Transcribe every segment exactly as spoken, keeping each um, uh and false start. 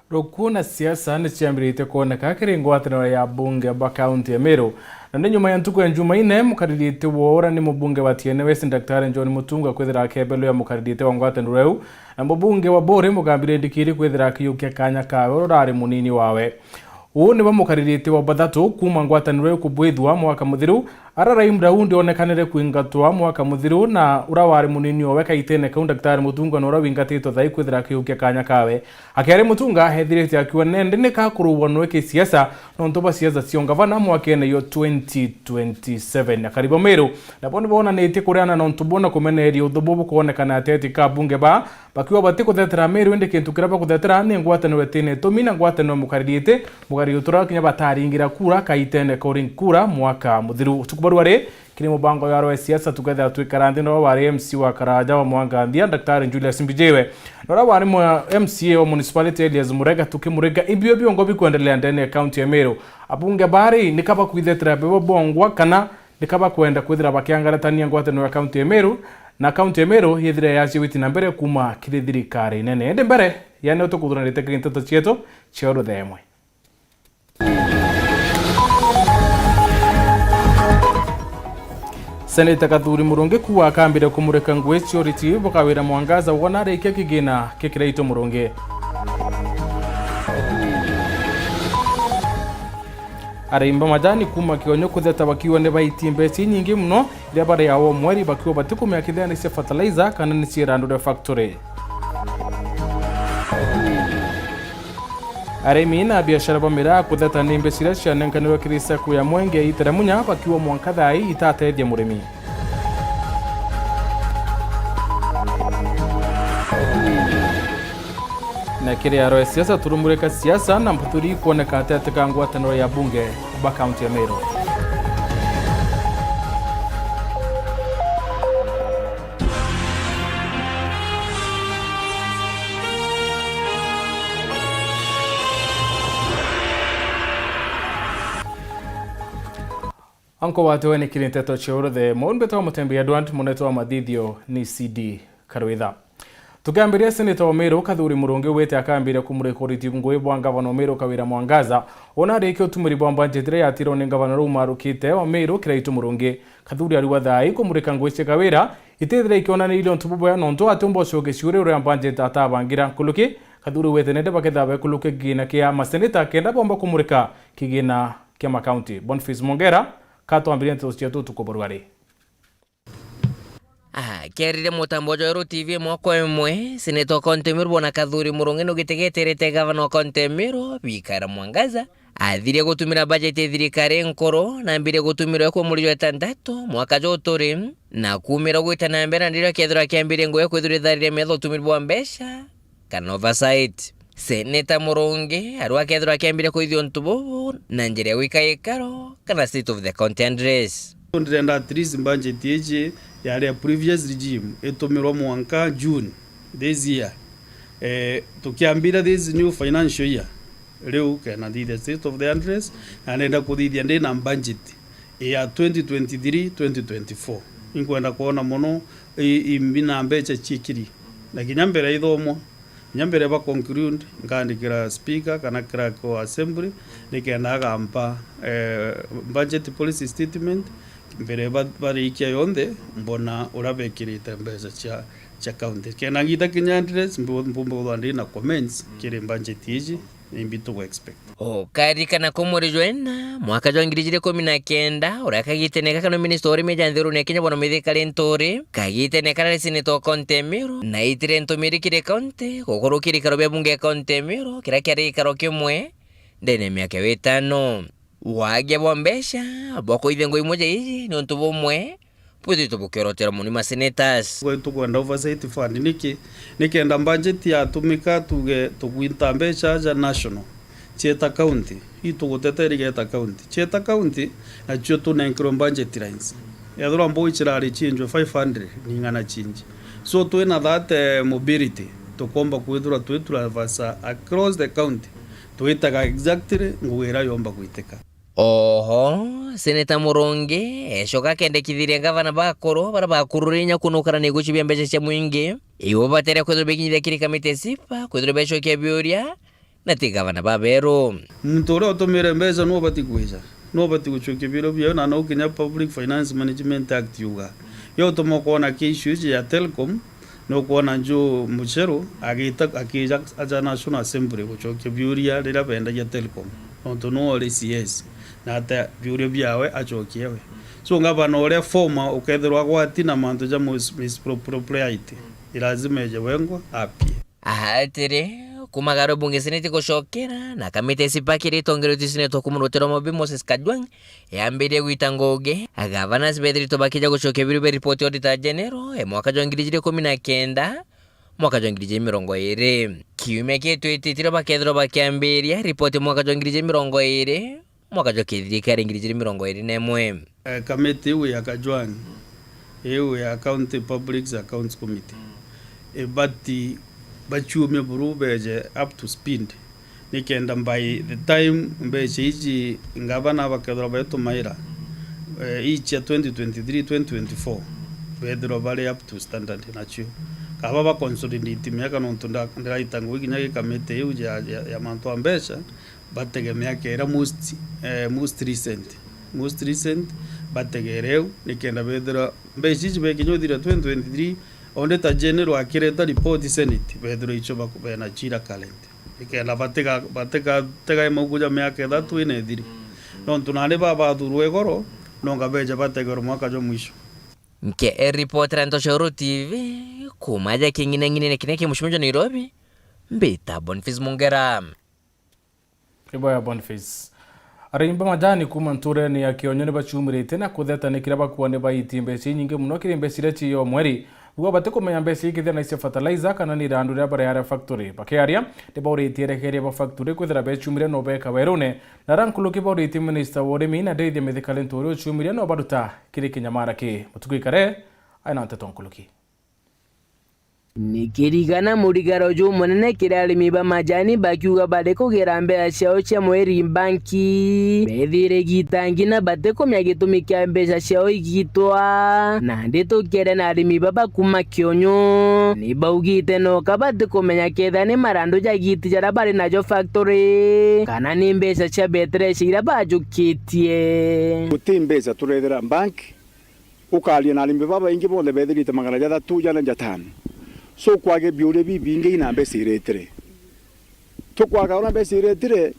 Ruku na siasa ni ciambiritie kwoneka kiri ngwataniro ya bunge ba kaunti ya Meru. Na ni nyuma ya ntuku ya Jumaine, mukaririte wa ura ni mubunge wa Tiene West, Daktari John Mutunga, kwithira akebelwa ya mukaririte wa ngwataniro iu, na mubunge wa Buri, Mugambire Ndikiri, kwithira akiyukia kanya kawe uria urari munini wawe. Uu niwe mukaririte wa bathatu kuuma ngwataniro iu kubwithua mwaka muthiru, ara Rahim Daudi onekanire kwingatwa mwaka muthiru, na ura wari munini owe kaitene kau, Daktari Mutunga, na ura wingatitwe thai kwithira akiyukia kanya kawe. Akiari Mutunga ethirite akiuga nende ni kakuruwa nwe kisiasa nontu bwa siasa cia ungavana mwakene yo twenty twenty-seven. Akari ba Meru nabo ni bonanitie kuriana nontu bwona kumeneria uthu bubu kwonekana ateti ka bunge ba bakiuga batikuthetera Meru, indi kintu kiria bakuthetera ni ngwataniro itine itumi na ngwataniro mukaririte, mukariri utura kinya bataringira kura kaitene ka uringi kura mwaka muthiru. Utuku barua ri, kiri mubango ya rwa siasa tukethira twikara nthi, nora wari M C wa Karaja wa Mwanganthia, Daktari Julius Mbijiwe, nora wari mwa M C A wa municipality Elias Murega, tukimurega ibio biongo bikwendelea ndene ya kaunti ya Meru. Abunge bari ni kaba kwithetera bebo bongwa kana ni kaba kwenda kwithira bakiangaratania ngwataniro ya kaunti ya Meru, na kaunti ya Meru yithire yaciwiti na mbere kuuma kiri thirikari nene. Indi mbere, yani utukuthuranite kiri nteto cietu cia ruthemwe. Seneta Kathuri Murungi kuuga akambire kumurika ngui cia uriti bukawira mwangaza wona arikia kigina kia Kiraitu Murungi. Arimi ba majani kuuma Kionyo kutheta bakiuga ni baitie mbeca inyingi mono iria bariawa o mweri, bakiuga batikumenya kithene cia fertilizer kana ni cia irandu ria factory. Arimi na biashara ba miraa kutheta ni mbeca iria cianenkanirwe kiri sacco ya Mwenge iteremunya, bakiuga mwanka thaa ii itatethia murimi. Na kiri aro ya siasa, turumurika siasa na mputuri ikwoneka ateti ka ngwataniro ya bunge ba kaunti ya Meru. Anko wate we ni kiri nteto cia uruthe, mou mbetwa Mutembi Edward, munetwa wa mathithio ni C D Karwitha. Tukiambiria, seneta wa Meru Kathuri Murungi wite akambire kumurika uriti ngui bwa ngavana wa Meru Kawira Mwangaza, ona arikia utumiri bwa mbanjeti iria yatirwe ni ngavana riu marukite wa Meru Kiraitu Murungi. Kathuri ariuga thaa ii kumurika ngui cia Kawira itithire ikionanirie untu bubwega nontu atiumba ucokia ciuria uria mbanjeti atabangira nkuruki. Kathuri wite nende bakethira bekulukia kigina kia maseneta kenda bomba kumurika kigina kia makaunti. Boniface Mongera, katwambirie nteto cietu utuku bwa rwari. Akiarire mutambo jwa Weru T V mwaka imwe, seneta wa kaunti ya Meru bwana Kathuri Murungi nugite geterete gavana wa kaunti ya Meru, Kawira Mwangaza, athirie gutumira bajeti ya thirikari nkuru na ambire gutumira yo kwa mweri jwa itantatu mwaka juu turi, na kumira gwita na mbere na ndirio kethirwa kiambire ngugi kwithirwa itharire metho utumiri bwa mbeca kana oversight. Seneta Murungi ariuga kethirwa akiambire kwithia untu bubu na njira ya gwika gikaro kana state of the county address. Ndirenda at least budget iji yari ya previous regime itumirwa mwanka June this year. Eh, tukiambira this new financial year, riu kena thithia state of the address, na nenda kuthithia ndi na budget ya twenty twenty-three, twenty twenty-four. Inkwenda kwona mono i-, imbi na mbeca ciikiri. Na kinya mbere ithomwa, kinya mbere ba conclude, nkaandikira speaker kana clerk wa assembly, nikenda agampa, eh, budget policy statement, mbere ba-, barikia yonthe, mbona uria bekirite mbeca cia, cia county. Kenda ngita kinya address, mbu-, mbumba kwithirwa ndi na comments kiri budget iji. Imbi tugu expect. Ukaririkana ku mweri jwa ina, mwaka jwa ngiri ijiri ikumi na kenda, uria kagitene gaka no minista wa urimi ja nthigurune ya Kenya bwana Mithika Linturi, kagitene kara ari seneta wa kaunti ya Meru, na aitire ntumiri kiri kaunti, gukurukira ikaro bia bunge ya kaunti ya Meru, kiria kiari gikaro kimwe ndene ya miaka ya witano. Wagia bwa mbeca bwa kuithia ngugi imwe ja iji ni untu bumwe bwithitwe bukiorotera mono ni masenators. Tukwenda oversight fund niki? Nikenda budget yatumika, tuge tugwinta mbeca ja national cieta county, itugutetera igeta county. Cieta county, nacio tunenkerwe budget lines. Ethirwa mbugi cirari cinjwe five hundred, ni ing'ana cinji. So twina that, eh, mobility, tukomba kwithirwa twi traversa across the county, twitaga exactly ngugi iria yomba gwitika. Oho, Seneta Murungi ecoka akendekithiria ngavana bakuru baria bakururire inya kunukana na iguci bia mbeca cia mwingi, ibo batere kwithirwa bikinyithia kiri kamiti ya sipa kwithirwa becokia biuria na ti gavana baberu. Muntu uria utumire mbeca nu ubati kwija, nu ubati gucokia biuria biawe, na no kinya Public Finance Management Act yuga. Yo utuma kwona ki issue iji ya Telcom, nukwona Joe Mucheru agita, akija aja National Assembly gucokia biuria riria bendagia Telcom, nontu nu ori C S, na ate biuria biawe acokie we. So, ngavana uria former ukethirwa agwati na mantu ja mis-, mispropriety, ni lazima eje wengwa apie. Atiri, kuma garo bunge Senate gucokera, na kamiti ya Sipaki iria itongeretue Senator kumurutira Mobi Moses Kajwang', yambirie gwita ngugi. Gavanas bethiritwe bakija gucokia biuria bia ripoti ya Auditor General ya mwaka jwa ngiri ijiri ikumi na kenda, mwaka jwa ngiri ijiri mirongo iri. Kiumia kitwitite bakethirwa bakiambiria ripoti mwaka jwa ngiri ijiri mirongo iri, mwaka jwa kithirikari ngiri ijiri mirongo iri na imwe. Eh, kamiti iu ya Kajwang', iu ya County Public Accounts Committee, ibati baciumia buru beje up to speed, nikenda by the time mbeca iji ngavana bakethirwa baitumaira, eh, ii cia twenty twenty-three, twenty twenty-four, bethirwa bari up to standard nacio. Kaba ba consolidate miaka, nontu nda-, ndiraita ngugi kinya gi kamiti iu ya, ya, ya mantu a mbeca, batege miaka iria most, eh, most recent. Most recent, bategere iu, nikenda bethirwa mbeca iji bekinya uthira twenty twenty-three, Auditor General akireta report Senate, bethirwa icio baku-, bena cira current. Nikenda batiga, batiga, tega mauku ja miaka ithatu ina ithiri. Nontu nandi babathurwa igoro, nonga beja bategerwa mwaka jwa mwisho. Nke e reporter Ntoshoro T V, kuma ja king'inang'inene kiria ki mucimo jwa Nairobi, mbita Boniface Mungera. Iboya Boniface. Arimi ba majani kuuma ntuurene ya Kionyo ni baciumiritie na kutheta ni kiria bakuuga ni baiti mbeca inyingi mono kiri mbeca iria ciio mweri. Bauga batikumenya mbeca ii kethira ni cia fertilizer kana ni irandu riria bareaga factory. Bakiaria, ni bauritie erekeria ba factory kwithira beciumiria no beeka werune, na ara nkuluki bauritie minista wa urimi na Ndithia Mithika Linturi uciumiria no baruta kiri kinyamara ki. Mutuku Ikare aina nteto nkuluki. Ni kirigana murigaro jumunene kiri arimi ba majani bakiuga bari kugera mbeca ciao cia mweri mbanki, bethire gitangi na batikumenya gitumi kia mbeca ciao igitwa. Nandi tukiaria na arimi baba kuuma Kionyo, ni baugite noka batikumenya kethira ni marandu ja giti jaria bari najo factory, kana ni mbeca cia betereca iria bajukitie. Guti mbeca turethera mbanki. Ukaria na arimi babaingi bonthe bethirite magana jathatu jana jatano. So, kwage biuria bibingi ina mbeca iretire. Tukwaga uria mbeca iretire,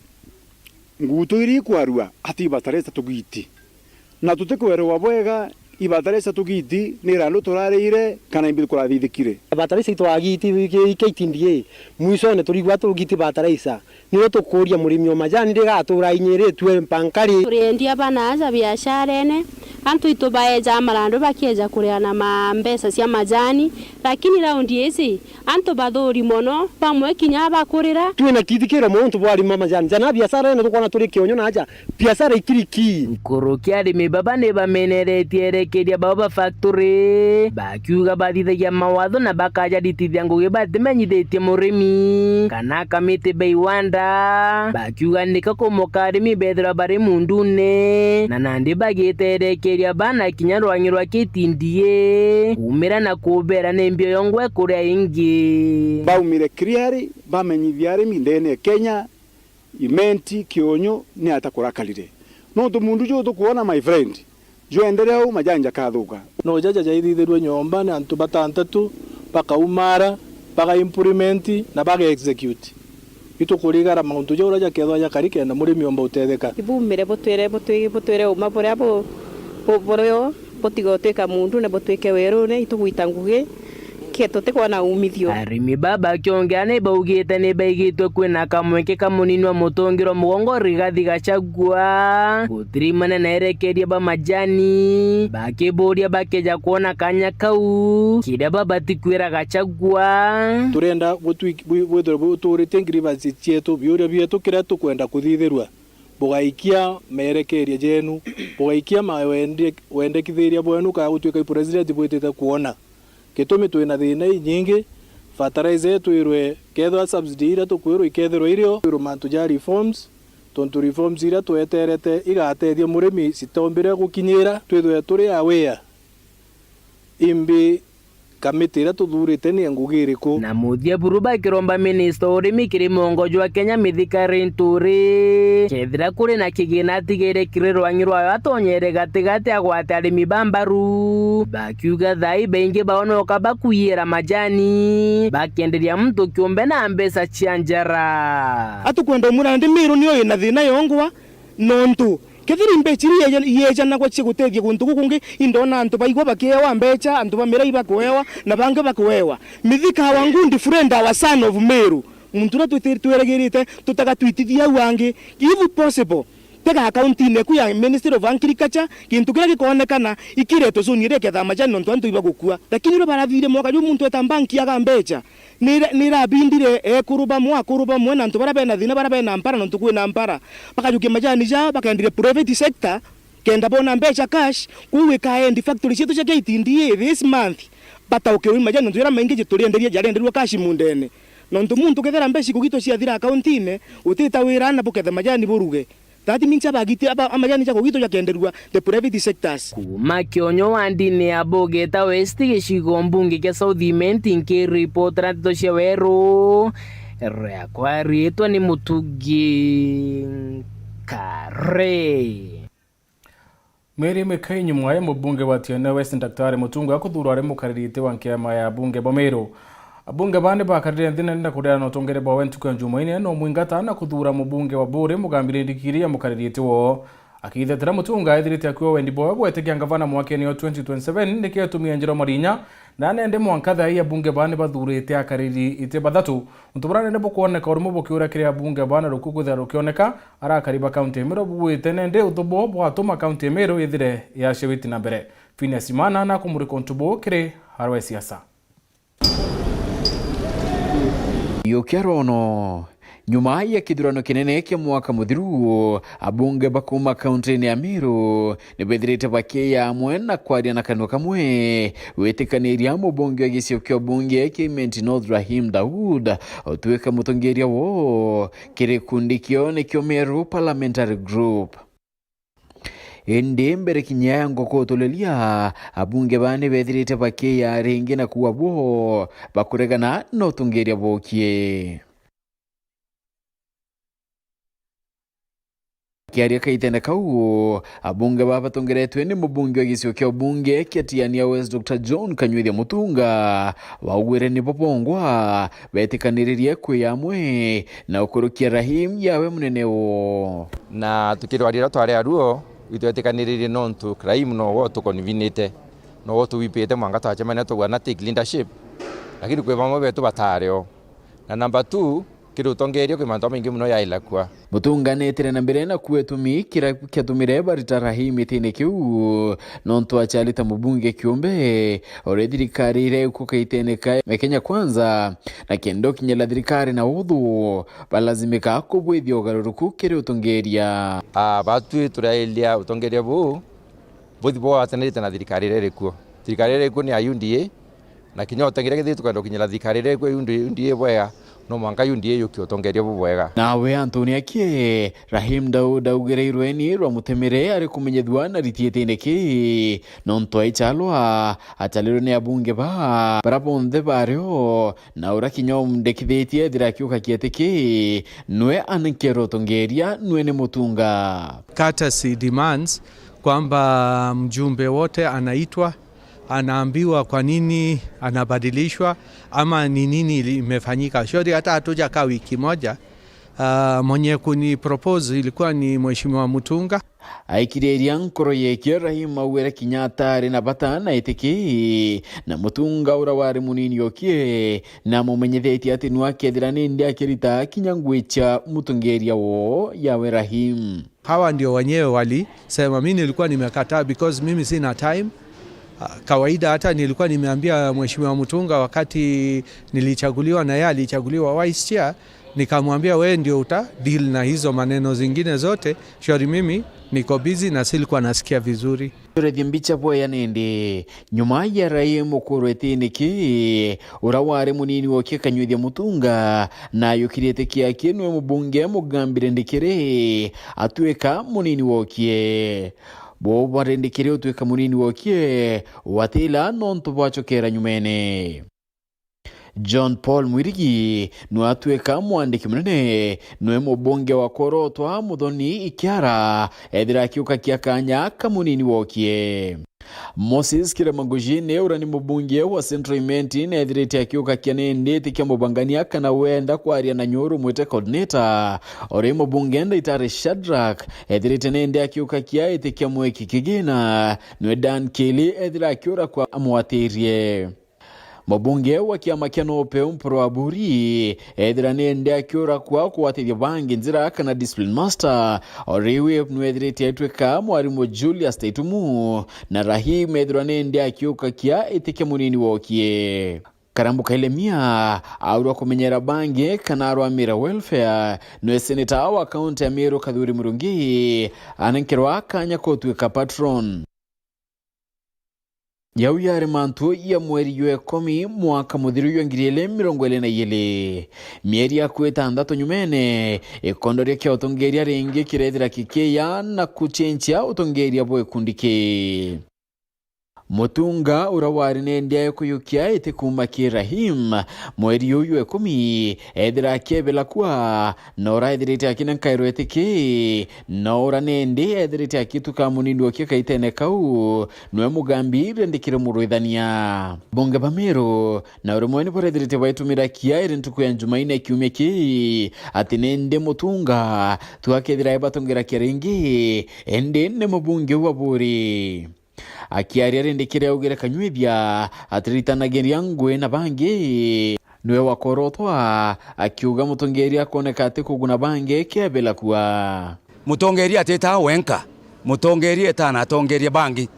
ngutu iria ikwarua, ati ibataresa tugiti. Na tutikwerwa bwega, ibataresa tugiti ni irandu turarire kana imbi kurathithikire. Bataresa itwagiti K T D A, mwisone turigwa tugiti bataresa. Nirio tukuuria murimi o majani rigatuura inyiritue mpankari. Turiendia bana aja biasharene, antu itu baeja marandu bakieja kuriana ma mbeca cia majani, lakini raundi ici antu bathuri mono, bamwe kinya bakurira. Twina kithikiro mono untu bwa arimi ba majani. Jana biasharene tukwona turi Kionyo na aja biashara ikiriki. Nkuruki arimi baba ni bameneretie erekeria bao ba factory, bakiuga bathithagia mawatho na bakajaritithia ngugi batimenyithitie murimi kana Kamiti Bay Wonder, bakiuga nika kumuka arimi bethirwa bari mundune, na nandi bagiterekeria bana kinya rwang'i rwa K T D A, kumira na kubera ni mbio yongwe kuria ingi. Baumire clearly, bamenyithia arimi ndene ya Kenya, Imenti, Kionyo, ni ata kurakarire. Nontu mundu juu tukwona, my friend, jwendere au, majanja kathuka. No jaja jaithithirue nyomba ni antu batantatu, bakaumara, baga implement na baga execute. Itukurigara mauntu jau uria jakethwa jakari kenda murimi omba utetheka. Ibumire butwire, butwi-, butwire uma buria bu-, bu-, burio, butiga utwika mundu na butwike werune, itugwita ngugi, ke tutikwona umithio. Arimi baba kiongea ni baugite ni baigitwe kwina kamweke ka munini wa mutungiro mugongo Rigathi Gachagua. Gutirimana na erekeria ba majani, bakiburia bakeja kwona kanya kau, kiria babati kwira Gachagua. Turenda butwi-, bwi-, bwithirwe buturite grievances cietu, biuria bietu, kiria tukwenda kuthithirua. Bugaikia merekeria jenu, bugaikia mawende-, wendekithiria bwenu kana gutwika i president bwitite kwona. Gitumi twina thina inyingi, fertilizer itwirwe kethwa subsidy iria tukwirwa ikethirwa irio, twirwe mantu ja reforms, tontu reforms iria tweterete igatethia murimi citombire gukinyira, twithwe turi aware. Imbi Kamiti iria tuthuurite ni ya ngugi iriku? Na muthia buru bakiromba minista urimi kiri mwongo jwa Kenya Mithika Linturi, kethira kuri na kigina atigire kiri rwangi rwayo atonyere gatigati agwate arimi ba mbaru, bakiuga thai baingi bao noka bakuiyira majani, bakenderia muntu kiumbe na mbeca cia njara. Atukwenda umwira ndi Miru niyo ina thina yongwa, nontu kethira imbeca iria ieja-, iejanagwa cia gutethia guntu gukungi, indona antu baigwa bakiewa mbeca, antu ba mirai bakuewa, na bangi bakuewa. Mithika, our good friend, our son of Meru, muntu uria twiti-, tweragirite tutagatwitithia au angi, if possible, tega akaunti-ini eku ya Ministry of Agriculture, gintu kiria gikoonekana ikiretwe zone iria ikethaa majani nontu antu ibagukua. Lakini uria barathire mwaka juu muntu eta mbanki aga mbeca, Nira-, nirabindire ekuru bamwe, akuru bamwe na antu baria bena thina, baria bena mpara, nontu kwina mpara, bakajukia majani jao, bakendire private sector, kenda bona mbeca cash, kwou ikaendi factory cietu cia K T D A this month, bataukirwe i majani, nontu jaria maingi jiturienderia, jarenderua cash mundene. Nontu muntu kethira mbeca ikugitwa ciathira akaunti-ini, utita wira na buketha majani buruge. That means abagiti-, aba-, amajani ja kugitwa jakenderua the private sectors. Kuuma Kionyo wandini ya Bugeta West, gicigo mbunge kia South Imenti, nkiripotera nteto cia weru, riakwa riitwa ni Mutugi Nkare. Mieri mikai nyuma ya mubunge wa Tionya West, Daktari Mutunga, kuthuurwa ari mukariri iti wa nkiama ya abunge ba Meru, abunge baa ni bakarire nthi na kurira na utongeria bwawe ntuku ya Jumaine, no mwingata na kuthuura mubunge wa Buuri, Mugambire Ndikiri, ya mukariri iti woo. Akithetera, Mutunga ethirite akua wendi bwawe bwetikia ngavana mwakene wa twenty twenty-seven, niki atumie Njiro Marinya, na nende mwanka thaa ii abunge baa ni bathuurite akariri iti bathatu. Untu buria nene bukwoneka urumu bukiura kiri abunge baa na ruku kwithira rukioneka arakari ba kaunti ya Meru bugwite nende uthu buu bwatuma kaunti ya Meru yithire yacia witi na mbere. Phineas Imana na kumurika untu buu kiri arwa e siasa. Yukia rono. Nyuma ya kithurano kinene kia mwaka muthiru, abunge ba kuuma kaunti-ini ya Meru ni bethirite bakiya amwe na kwaria na kanua kamwe gwitikaniria mubunge wa gicigo kia ubunge kia Imenti North Rahim Daud utuika mutongeria woo kiri gikundi kiao nikio Meru Parliamentary Group. Indi mbere kinya ya nguku utuliria, abunge baa ni bethirite bakiya ringi na kuuga bwoo bakuregana na utongeria bookie. Akiaria kaitene kau, abunge baa batongeretwe ni mubunge wa gicigo kia ubunge kia Tigania West, Doctor John Kanyuithia Mutunga, baugwire nibo bongwa betikaniririe kwi amwe na ukurukia Rahim yawe munene woo. Na tukirwaria uria twari aruo, itwetikaniririe nontu Rahim nowe utukonvinite, nowe utuwipite mwanka twacemania tugwa na take leadership, lakini kwi bamwe betu batari o. Na number two, kiri utongeria kwi mantu jamaingi mono yaila kua. Mutunga neetire na mbere na kuuga gitumi kiria kiatumire barita Rahim gitine kiu, nontu aciari ta mubunge kiumbe, uri thirikari iria ikuka itene ka ya Kenya Kwanza, na kenda ukinyira thirikari na uthu, balazimika kubwithia ugaruruku kiri utongeria. Ah, batwi turailia utongeria buu, buthi bwagwatanirite na thirikari iria iri kuo. Thirikari iria iri kuo ni ya U D A, na kinya utongeria kethira tukwenda gukinyira thirikari iria iri kuo ya U D A bwega, no mwanka U D A yukie utongeria bubwega. Nawe Anthony Akie, Rahim Daud augire irweni rwa mutemere ari kumenyethua na ritiitine ki, nontu aichalwa atalirwe ni abunge baa, bara bonthe bario, na uria kinya umundikithitie ethira akiuka kiete ki, nwe anenkerwe utongeria, nwe ni Mutunga. Courtesy demands kwamba mjumbe wote anaitwa, anaambiwa kwa nini anabadilishwa ama ni nini ili-, imefanyika. Shauri hata hatujakaa wiki moja, ah, mwenye kuni propose ilikuwa ni Mheshimiwa Mutunga. Aikiriria nkoro yekie Rahim augire kinya atari na bata na itiki, na Mutunga uria wari munini okie, na amumenyethetie ati nwe akethira nindi akirita kinya ngui cia mutongeria woo yawe Rahim. Hawa ndio wenyewe walisema, mimi nilikuwa nimekataa because mimi sina time. Ah, kawaida hata nilikuwa nimeambia Mheshimiwa Mutunga wakati nilichaguliwa na yeye alichaguliwa vice chair, nikamwambia, "Wewe ndio uta deal na hizo maneno zingine zote, shauri mimi niko busy na silikuwa nasikia vizuri." Turethie mbicha bwea nindi. Nyuma ya Rahim ukurwa itini ki, uria wari munini wokie Kanyuithia Mutunga, na ayukirite kiaki nwe mubunge Mugambire Ndikiri atuika munini wokie. Bo barendekere utwika munini wokie watila nontu bwachokera nyumene. John Paul Mwirigi nwe atwika mwandiki munene, nwe mubunge wa kworotwa Muthoni Ikiara, ethira akiuka kia kanya ka munini wokie. Moses Kirema Ngujine, ura ni mubunge wa Central Imenti, neethirite akiuka kia nindi itikia mubangania kana wenda kwaria na nyuru mwite coordinator. Uri mubunge Ndaitari Shadrack, ethirite nindi akiuka kia itikia mwiki Kigina, nwe Dan Kili ethira akiura kwa amwatirie. Mubunge wa kiama kia Nope Mpuru Aburi, ethira nindi akiura kwa kuatithia bangi njira kana discipline master, o riu nwethirite aitwika mwarimu Julius Taitumu, na Rahim ethirwa nindi akiuka kia itikia munini wokie. Karambu Kailemia aurwa kumenyera bangi kana arwamira welfare, nwe seneta wa kaunti ya Meru Kathuri Murungi anenkerwa kanya kutwika patron. Jau yari mantu ya mweri jwa ikumi mwaka muthiru jwa ngiri ili mirongo ili na ili. Mieri akuu itantatu nyumene, ikondoria kia utongeria ringi kirethira kikiya na kuchenchia utongeria bwa gikundi ki. Mutunga ura wari nindi aikuyukia iti kuuma ki Rahim, mweri uyu jwa ikumi, ethira akiebela kua, na ura ethirite akina nkairwa iti ki, na ura nindi ethirite akituka munini wokie kaitene kau, nwe Mugambi Rendekire Murwithania. Bunge ba Meru na urimwe ni burethirite baitumira kia iri ntuku ya Njumaine kiumia ki, ati nindi Mutunga tu akethira ebatongera kia ringi, indi ni mubunge wa Buri. Akiaria rindi kiria augire Kanywithia atiritanagiria ngui na bangi, nwe wakorotwa akiuga mutongeria akoneka ati kuguna bangi kebela kua. Mutongeria atitaa wenka, mutongeria etaa na atongeria bangi,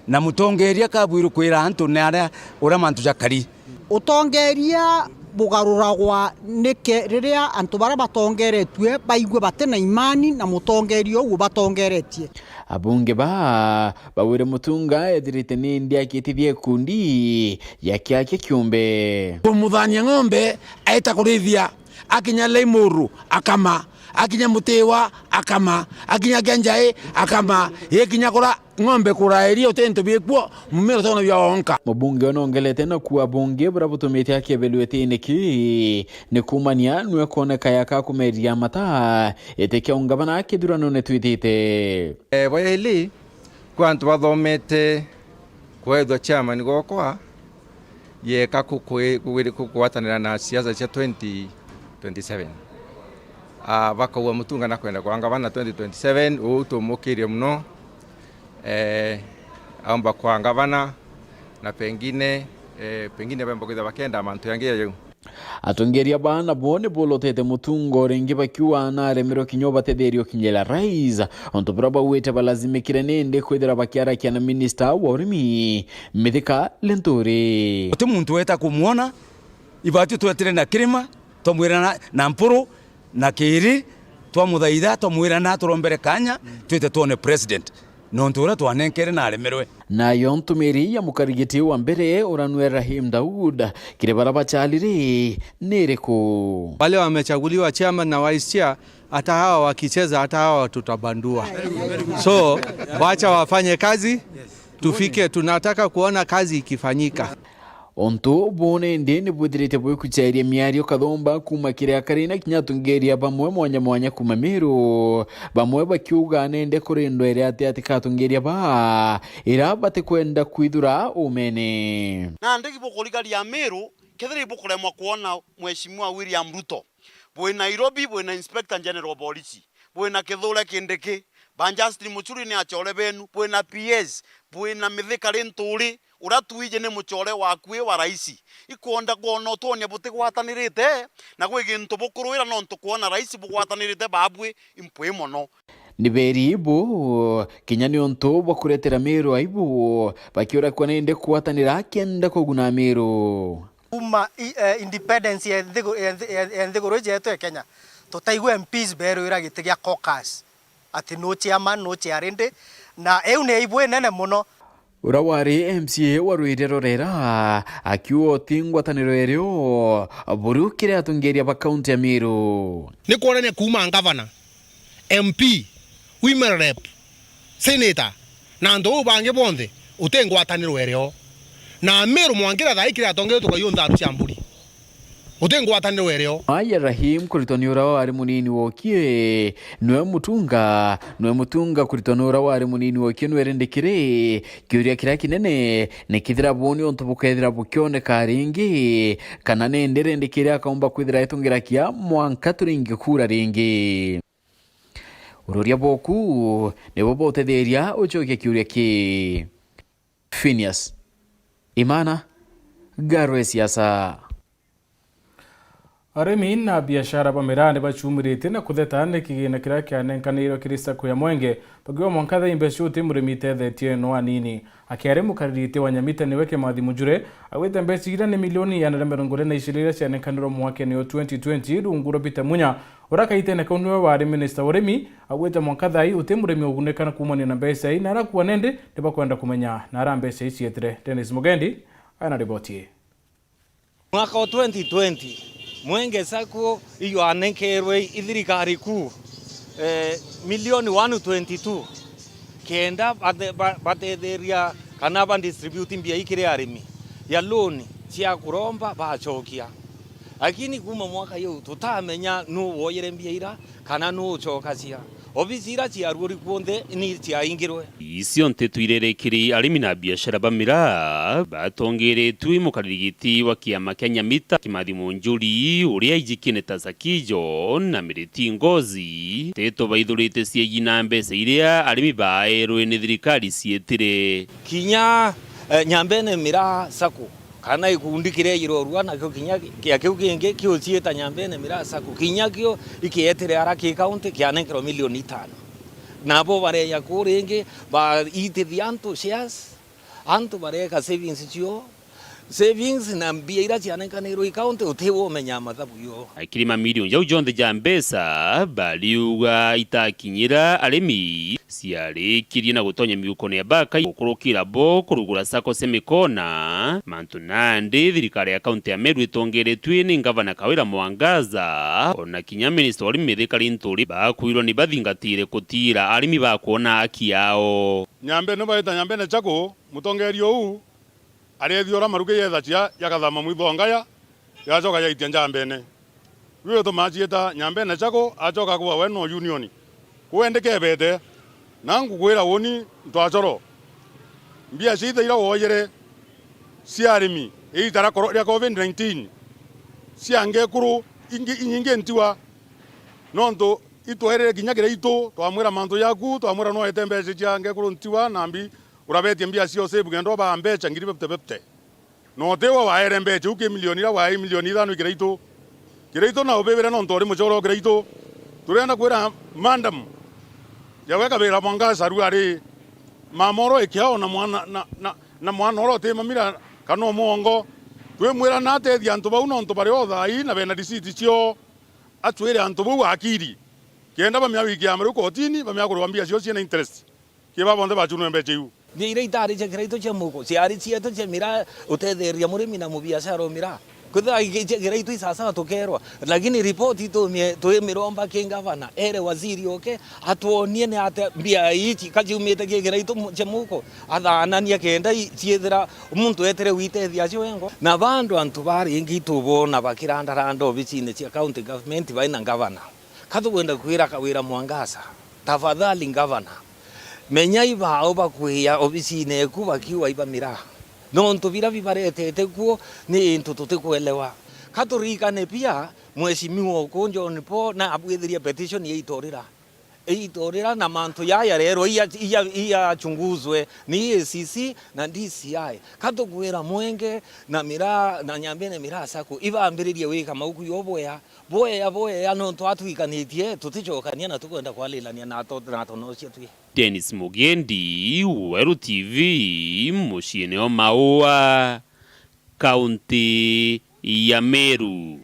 na mutongeria kabwirwe kwira antu ni aria uria mantu jakari. Utongeria bugaruragwa nike riria antu baria batongeretue baigua bati na imani na mutongeria uu ubatongeretie. Abunge ba bawire Mutunga ethirite nindi akitithia ikundi ya kiake kiumbe. Kumuthania ng'ombe aita kurithia, akinya Laimuru akama, akinya Mutiwa akama, akinya Kianjai akama, ikinya kura ng'ombe kuraeria uti into biikuo, mumira utona bia onka. Mubunge onongelete na kuuga bungi buria butumite akebelua itine ki ni kuumania nwe kwoneka yaka kumeriria mata itikia ungavana kithuranone twitite. Eh, bwa ili, kwa antu bathomete kwethwa chairman gwakwa, yeka ku-, ku-, ku-, ku-, kugwatanira na siasa cia twenty twenty-seven. Ah, bakauga Mutunga na kwenda kwa ngavana twenty twenty-seven, uu tumukirie muno. Eh, aumba kwa ngavana, na pengine, eh, pengine bemba kwithirwa bakenda mantu yangi ya jau. Atongeria baa nabo ni bolotete Mutunga o ringi bakiuga naremerwe kinya ubatetheria ukinyira rais, untu buria baugite balazimikire nindi kwithira bakiarakia na minista wa urimi, Mithika Linturi. Guti muntu weta kumwona, ibati twetire na kirima, twamwira na, na mpuru, na kiri, twamuthaitha, twamwira na turombere kanya, twite twone president. Nontu uria twanenkere naremerwe. Nayo ntumiri ya mukarigiti wa mbere uria nwe Rahim Daud, kiri baria bachalire ni iriku? Wale wamechaguliwa chairman na vice chair, hata hawa wakicheza, hata hawa tutabandua. So, wacha wafanye kazi, tufike, tunataka kuona kazi ikifanyika. Untu buu nindi ni bwithirite bwikucharia miario kathumba kuuma kiri akari na kinya atongeria bamwe mwanya mwanya kuuma Meru, bamwe bakiuga nende kuri ndwere ati ati ka atongeria baa ira batikwenda kwithura umene. Nandi bukurigaria Meru, kethira ibukuremwa kwona Mheshimiwa William Ruto, bwi Nairobi, bwi na Inspector General of Police, bwi na Kithure Kindiki, ba Justin Muturi ni achore benu, bwi na P S, bwi na Mithika Linturi, uria twiji ni muchore waku wi wa raisi. Ikwonda kwona utwonia butigwatanirite, na gwi gintu bukuruira nontu kwona raisi bugwatanirite babwi impwi mono. Ni beri ibu, kinya ni untu bwa kuretera Meru aibu, bakiura kwa nindi kugwatanira kenda kuguna Meru. Kuma i-, eh, independence ya nthigu-, ya nthi-, ya, ya nthiguru iji yetu ya Kenya, tutaigua M Ps berwira giti gia caucus, ati no chairman, no chair rindi, na iu ni aibu inene muno. Uria wari M C A wa Rwire Rorera akiuga uti ngwataniro irio buriu kiri atongeria ba kaunti ya Meru. Ni kwonania kuuma ngavana, M P, women rep, senator, Na antu bau bangi bonthe, uti ngwataniro irio. Na Meru mwankira thaa ii kiria atongeria tukaiyua ntharu cia mburi. Uti ngwataniro irio. Aya Rahim kuritwa ni uria wari munini wokie, nwe Mutunga, nwe Mutunga kuritwa ni uria wari munini wokie, nwe rindi kiri kiuria kiria kinene, ni kethira buni untu bukethira bukioneka ringi, kana ni ndi rindi kiri akaumba kwithira etungira kia mwanka turingi kura ringi. Ururia boku nibo botetheria ucokia kiuria ki. Phineas Imana, Ngaro ya Siasa. Arimi na biashara ba miraa ni bacumiritie na kutheta ni kigina kiria kianenkanirwe kiri sacco ya Mwenge, bakiuga mwanka thaa ii mbeca uti murimi itethetie no anini. Akiari mukaririti wa Nyamita niwe Kimathi Mujure, augite mbeca iria ni milioni igana ria mirongo iri na iciiri iria cianenkanirwe mwakene o twenty twenty rungu rwa Peter Munya, uria kaitene kau niwe wari minista wa urimi, augite mwanka thaa ii uti murimi ugunika na kuumania na mbeca ii, na arakua nindi ni bakwenda kumenya na ara mbeca ii cietire. Dennis Mugendi aina riboti ii. Mwaka o twenty twenty, Mwenge Sacco iyo anenkerwe i thirikari kuu, eh, milioni one twenty two, kenda bate-, ba-, batetheria kana ba distribute mbia ikiri arimi ya loan cia kuromba bacokia. Lakini kuma mwaka yu tutamenya nu woyere mbia ira kana nu ucokacia. Obisi ira ciaruuri kuonthe ni ciaingirwe. Icio nteto irerikiri arimi na biashara ba miraa batongeretue mukaririgiti wa kiama kia Nyamita Kimathi Munjuri, uria aijikine ta Sakijo na Miriti Ngozi, nteto baithurite ciegi na mbeca iria arimi baaerwe ni thirikari cietire. Kinya, eh, Nyambene Miraa Sacco, kana gikundi kiria irorua nakio kinya kia kiu kingi kiuciita Nyambene Miraa Sacco, kinya kio ikietire ara ki county kianenkerwa milioni itano. Nabo bareja kuu ringi, baitithia antu shares, antu bareka savings cio, savings na mbia iria cianenkanirwe i county, utiwe umenya mathabu yo. Akiri mamilioni jau jonthe ja mbeca bariuga itakinyira arimi, ciarikirie na gutonya miukone ya bakai gukurukira bo kurugura sacco cia mikona, mantu nandi thirikari ya kaunti ya Meru itongeretue ni ngavana Kawira Mwangaza, ona kinya minista wa urimi Mithika Linturi bakwirwa ni bathingatire kutira arimi bakwona aki yao. Nyambene baita Nyambene Sacco, mutongeria uu areethia uria maruge yeethacia jakathama mwitho ngaya, yacoka yaitia Njambene. Riu gitumaa ciita Nyambene Sacco, acoka kuwa we no union. Kuu endi kebete, na ngukwira uni ntwacoro. Mbia ciitha iria woyere cia arimi iita ria koro-, ria covid nineteen, cia ngekuru ingi, inyingi ntiwa, nontu itwairire kinya Kiraitu, twamwira mantu jaku, twamwira no ete mbeca cia ngekuru ntiwa, na mbi urabetie mbia cio save kenda ubaa mbeca ngiri fifty fifty. Na utiwe waere mbeca iu ki milioni iria waai milioni ithano i Kiraitu. Kiraitu na ubibire nontu uri mucoro o Kiraitu. Turienda kwira madam, yawe Kawira Mwangaza riu ari mamoro ikiao na mwana, na, na, na mwana uria uti mamira kana umwongo. Twimwira na atethia antu bau nontu bari o thaa ii na bena receipt cio. Atwire antu bau akiri. Kenda bamea wiki ya maru kotini, bamea kurwa mbia cio ciina interest. Ki ba bonthe bacunwe mbeca iu. Mbia iria itari cia Kiraitu cia muko, ciari cietu cia miraa, utetheria murimi na mubiashara o miraa. Kwithira cia Kiraitu i sawasawa tukerwa, lakini ripoti itumie twimiromba ki ngavana, ere waziri oke, atwonie ni atia mbia ici ka ciumite ki Kiraitu mu-, cia muko, athanania kenda i-, ciithira muntu etire gwitethia acio wengwa. Na bando antu baringi itubona bakirandaranda obicine cia county government baina ngavana. Ka tukwenda kwira Kawira Mwangaza, tafadhali ngavana, menya ibao bakwiya obisine eku bakiuga iba miraa. Nontu bira bibaretete kuo ni into tutikwelewa. Ka turirikane pia, mheshimiwa uku John Paul na abwithirie petition ya itorira. Itorira na mantu yaya rero iya, iya, iyachunguzwe ni E A C C na D C I. Ka tukwira Mwenge na miraa, na Nyambene Miraa Sacco ibambiririe wika mauku yo bwea. Bwea, bwea, nontu atwikanitie, tuticokania na tukwenda kwalilania na to-, na tonocia twi. Dennis Mugendi, Weru T V, muciine o Maua, kaunti ya Meru.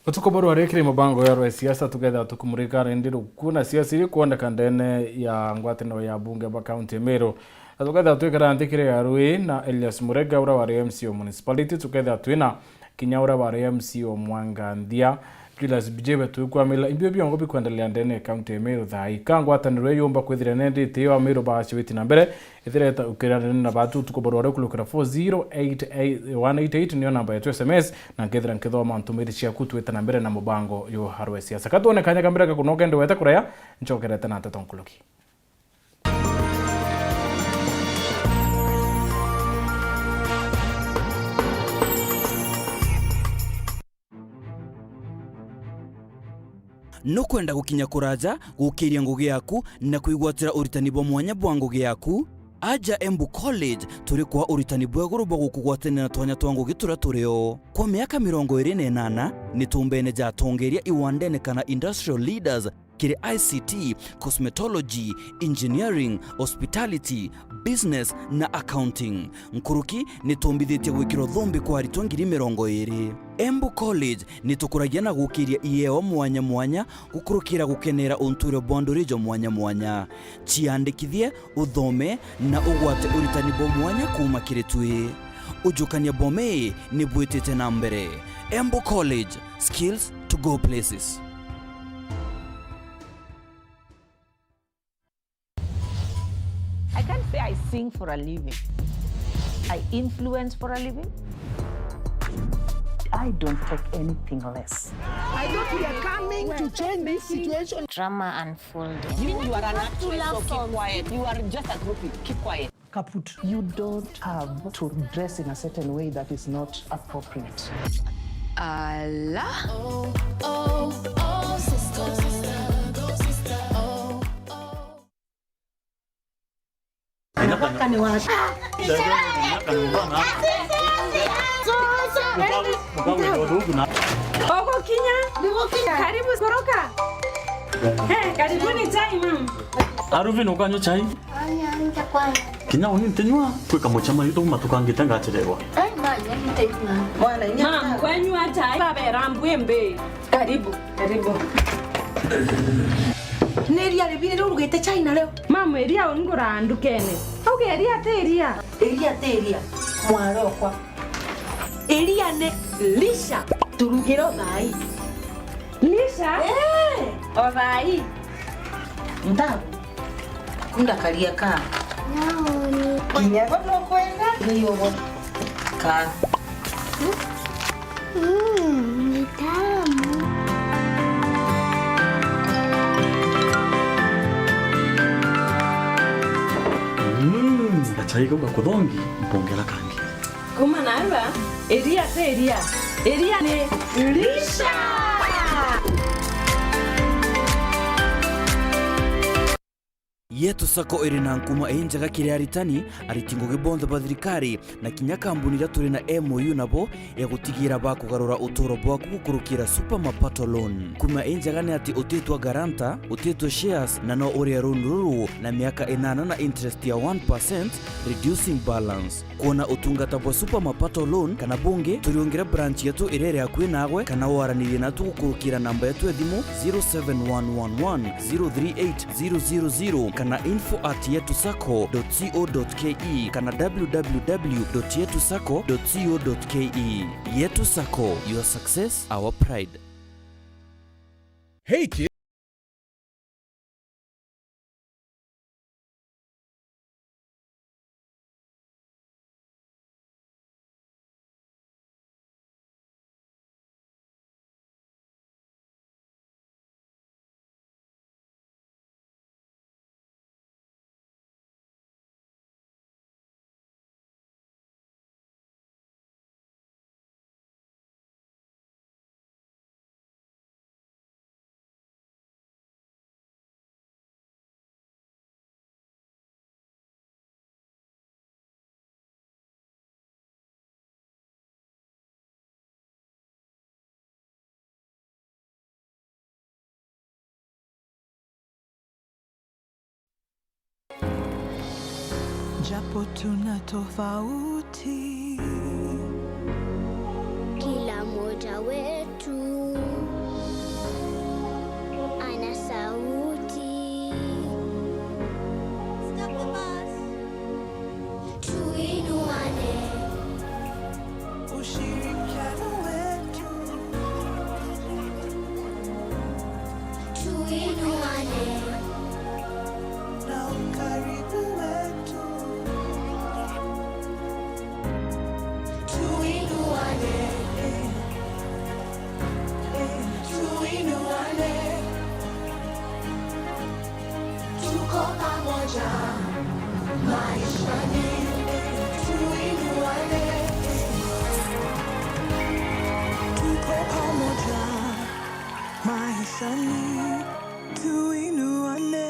Utuku buru ari kiri mubango ya rwe siasa, tukethira tukumurika rindi ruku na siasa iri kwoneka ndene ya ngwataniro ya bunge ba kaunti ya Meru. Na tukethira twikara nthi kiri ya rwi na Elias Murega, uria wari M C o municipality, tukethira twina kinya uria wari M C o Mwanganthia, Julius Bijebe twikwamila imbio biongo bikwendelea ndene ya kaunti ya Meru thaa ii. Ka ngwataniro ii yumba kwithira nendete yo Ameru baacibiti na mbere, ithireta ukiranene na batu utuku barware kulukira four zero eight eight one eight eight niyo namba yetu S M S, na nkethira nkithoma ntumiri ciaku twita na mbere na mubango yo harwe siasa. Katwone kanya kambere gakunoka ndi weta kuraya, nchokerete na nteto nkuruki. Nukwenda gukinya kuraja gukiria ngugi yaku na kwigwatira uritani bwa mwanya bwa ngugi yaku? Aja Embu College, turi kwa uritani bwa iguru bwa gukugwatanira na twanya twa ngugi turia turio. Kwa miaka mirongo iri na inana, ni tumbene ja atongeria iwandene kana industrial leaders, kiri I C T, cosmetology, engineering, hospitality, business na accounting. Nkuruki ni tumbithitie gwikira uthumbi kwa aritwa ngiri mirongo iri. Embu College ni tukuragia na gukiria ieo mwanya mwanya gukurukira gukenera untuire bwa nduri jo mwanya mwanya. Ciandikithie, uthome na ugwate uritani bwa mwanya kuuma kiri twi. Ujukania bwa mii ni bwitite na mbere. Embu College, skills to go places. I can't say I sing for a living. I influence for a living. I don't take anything less. I thought we are coming to change this situation. Drama unfolding. You, you are an actress, so keep quiet. You are just a groupie. Keep quiet. Kaput. You don't have to dress in a certain way that is not appropriate. Ala. Oh, oh, oh, sister. Oh, oh. Anataka ni wapi? Ugukinya. Karibu koroka. Eh, karibuni chai, ma'am. Aruvin, ukanywa chai? Aya, nitakwanya. Kinya uni ntinywa, kwi kamucemanio tuuma tukangite ngacererwa. Ai, manya, ntinywa. Mwana, inya. Ma'am, kwanywa chai. Babera mbwimbi. Karibu, karibu. Ni iria ribi riria urugite chai nario? Ma'am, iria ungura ndukene. Auge iria ti iria. Iria ti iria. Mwarokwa. Iria ni lisha. Turugire o thaai. Lisha? Eh. O thaai. Ntabu. Kunda karia ka. Naoni. Kinya bo nukwenda. Ni ugo. Ka. Mm, ni tamu. Mm, gachai kau gakuthongi, mpongera kangi. Kuma narua, iria ti iria. Iria ni lisha. Yetu Sacco iri na nkuma injega kiri aritani, ariti ngugi bonthe ba thirikari, na kinya kambuni iria turi na M O U nabo ya gutigira bakugarura uturo bwaku gukurukira Super Mapato Loan. Nkuma injega ni ati utitwa guarantor, utitwa shares, na no urie loan ruru na miaka inana na interest ya one percent, reducing balance. Kwona utungata bwa Super Mapato Loan kana bungi, turiungire branch yetu iria iri akui naagwe, kana waranirie natu gukurukira namba yetu ya thimu zero seven one one one zero three eight zero zero zero kana info at yetu sacco dot co dot ke kana w w w dot yetu sacco dot co dot ke. Yetu Sacco, your success, our pride. Hey, kid. Japo tuna tofauti, kila mmoja wetu ana sauti. Tuinuane. Ushirikiano wetu. Tuko pamoja maishani, tuinuane.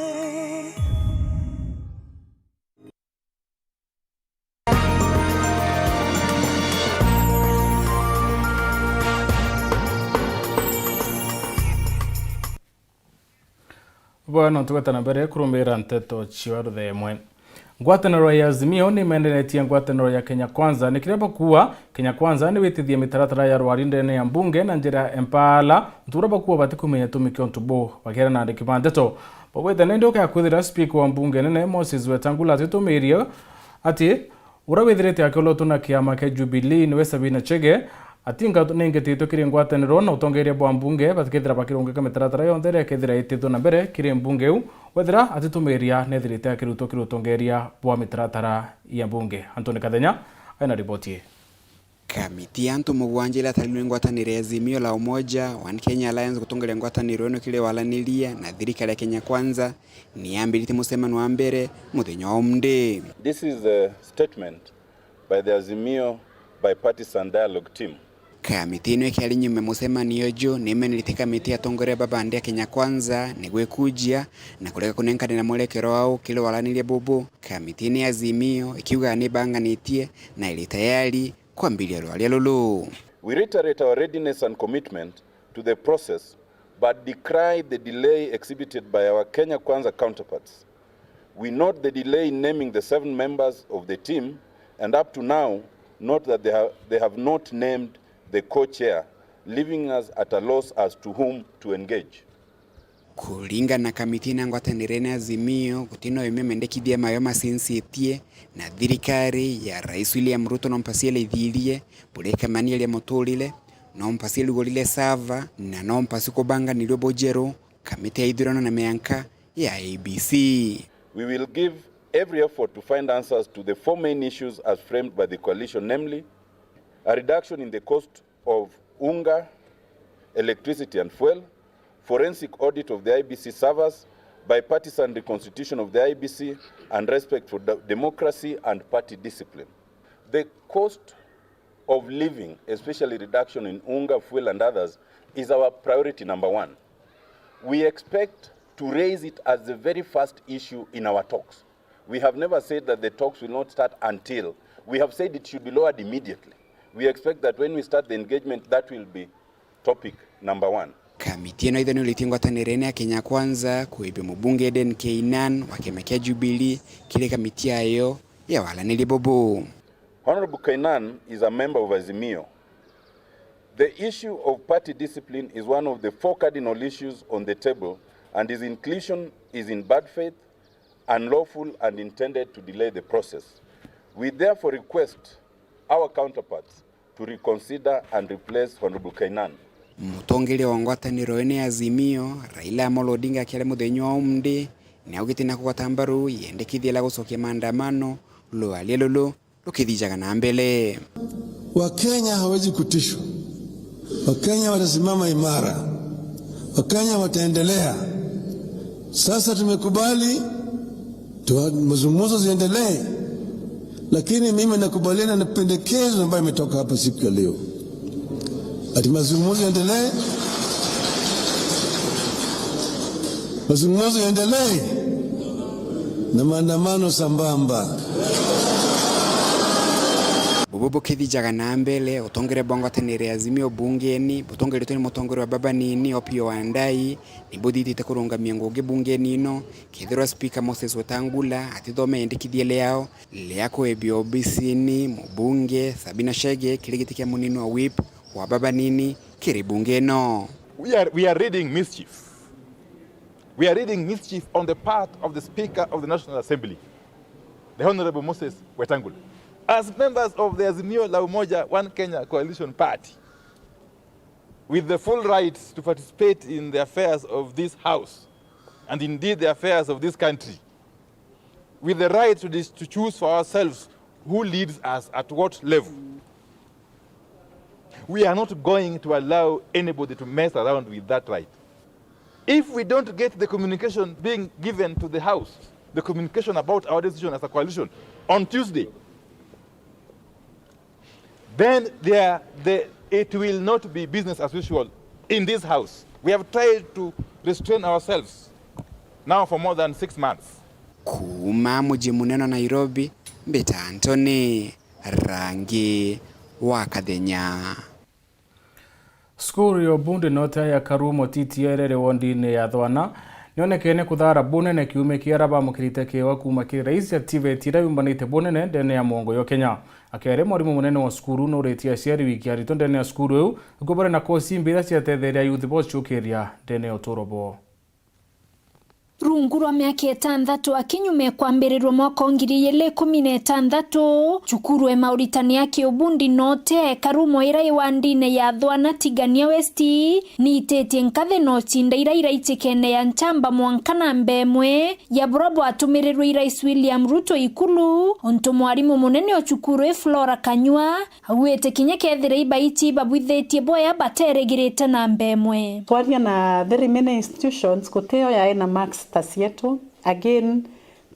Bwana, tugweta na mbere kurumira nteto cia ruthemwe. Ngwataniro ya Azimio ni imenderetie ngwataniro ya Kenya Kwanza, ni kiria bakuuga Kenya Kwanza ni witithie mitaratara ya rwari ndene ya mbunge na njira ya mpaala, ntu uria bakuuga batikumenya itumi kia untu buu. Bakiaria na andiki ba nteto, baugite ni ndoka ya kwithira spika wa mbunge nene Moses Wetangula atitumirie ati uria withirite akiolotwa na kiama kia Jubilee niwe Sabina Chege, atinga nengititwe kiri ngwataniro na utongeria bwa mbunge, batikethira bakirungika mitaratara yonthe iria ikethira ititwe na mbere kiri mbunge iu, wethira atitumiria nethirite akirutwa kiri utongeria bwa mitaratara ya mbunge. Anthony Kathenya aina riboti ii. Kamiti ya antu mugwanja iria atarirwe ni ngwataniro ya Azimio la Umoja One Kenya Alliance gutongeria ngwataniro ino kiri walaniria na thirikari ya Kenya Kwanza ni yambiritie mucemanio wa mbere muthenya wa umde. This is a statement by the Azimio Bipartisan Dialogue Team. Kamiti ino ikiaria nyuma ya mucemanio uju ni imeneritie kamiti ya atongoria ba bandi ya Kenya Kwanza ni gwikujia na kurega kunenkanira mwerekero wao kiri walaniria bubu kamitine ya Azimio ikiuga ni banganitie na iri tayari kwambiria rwaria ruru. We reiterate our readiness and commitment to the process, but decry the delay exhibited by our Kenya Kwanza counterparts. We note the delay in naming the seven members of the team, and up to now, note that they have, they have not named the co-chair, leaving us at a loss as to whom to engage. Kuringana na kamiti na ngwataniro ni Azimio, gutina umwe mendekithia mayo macinsitie na thirikari ya Rais William Ruto no mpasi iraithirie, buria ikamania ria muturire, no mpasi irugurire sava, na no mpasi kubanganirwe bujeru, kamiti ya ithurano na mianka ya I E B C. We will give every effort to find answers to the four main issues as framed by the coalition, namely, a reduction in the cost of unga, electricity and fuel, forensic audit of the I E B C servers, bipartisan reconstitution of the I E B C, and respect for de-, democracy and party discipline. The cost of living, especially reduction in unga, fuel and others, is our priority number one. We expect to raise it as the very first issue in our talks. We have never said that the talks will not start until. We have said it should be lowered immediately. We expect that when we start the engagement, that will be topic number one. Kamiti ino ithe niuritie ngwataniro ya Kenya Kwanza kuibia mubunge Eden Keinan wa kiama kia Jubilee kiri kamiti yayo ya walaniria bubu. Honorable Keinan is a member of Azimio. The issue of party discipline is one of the four cardinal issues on the table, and his inclusion is in bad faith, unlawful, and intended to delay the process. We therefore request our counterparts to reconsider and replace Honorable Keinan. Mutongeria wa ngwataniro ino ya Azimio, Raila Amolo Odinga, akiaria muthenya wa umde, ni augite na kugwata mbaru yendekithia la gucokia maandamano rwaria ruru rukithijaga na mbere. Wakenya hawezi kutishwa. Wakenya watasimama imara. Wakenya wataendelea. Sasa tumekubali tu-, mazungumzo ziendelee, lakini mimi nakubaliana na pendekezo ambayo imetoka hapa siku ya leo, ati mazungumzo yaendelee, mazungumzo yaendelee na maandamano sambamba. Bubu bukithijaga na mbere, utongeria bwa ngwataniro ya Azimio bungeni butongeretwe ni mutongeria wa baba nini Opiyo Wandayi, nibuthitite kurungamia ngugi bungeni ino, kethirwa Speaker Moses Wetangula atithome yendekithia riao ria kuebia obisini mubunge Sabina Chege kiri giti kia munini wa whip wa baba nini kiri bunge ino. We are, we are reading mischief. We are reading mischief on the part of the Speaker of the National Assembly, the Honorable Moses Wetangula. As members of the Azimio la Umoja One Kenya Coalition Party, with the full rights to participate in the affairs of this House, and indeed the affairs of this country, with the right to dis-, to choose for ourselves who leads us at what level. We are not going to allow anybody to mess around with that right. If we don't get the communication being given to the House, the communication about our decision as a coalition, on Tuesday, then there, the, it will not be business as usual in this house. We have tried to restrain ourselves now for more than six months. Kuuma muji munene wa Nairobi, mbita Anthony Rangi wa Kathenya. Cukuru ya Ubundi North ya Karumo T T I iri wondini ya Thwana nionekene kuthara bunene kiumia kia aria bamukirite kiewa kuuma kiri rais ya TVET iria yumbanite bunene ndene ya mwongo yo Kenya. Akiaria, mwarimu munene wa cukuru nuritie aciari wiki aritwe ndene ya cukuru iu, niguo bari na kosi imbi iria ciatetheria youth bo ciukiria ndene ya uturo bwao. Rungu rwa miaka itanthatu akinyuma kwambirirwa mwaka wa ngiri igiri ikumi na itanthatu, cukuru e mauritani ya kiubundi North e Karumo iria i wondini ya Thwana Tigania West, niititie nkathi na ucinda iria iraitikene ya nchamba mwanka namba imwe ya buria bwatumirirwe i Rais William Ruto ikulu, untu mwarimu munene o cukuru i Flora Kanyua augite kinya kethira ibaici ibabwithitie bwea baterigirite namba imwe. Twaria na the remaining institutions, gutio yae na marks ta cietu. Again,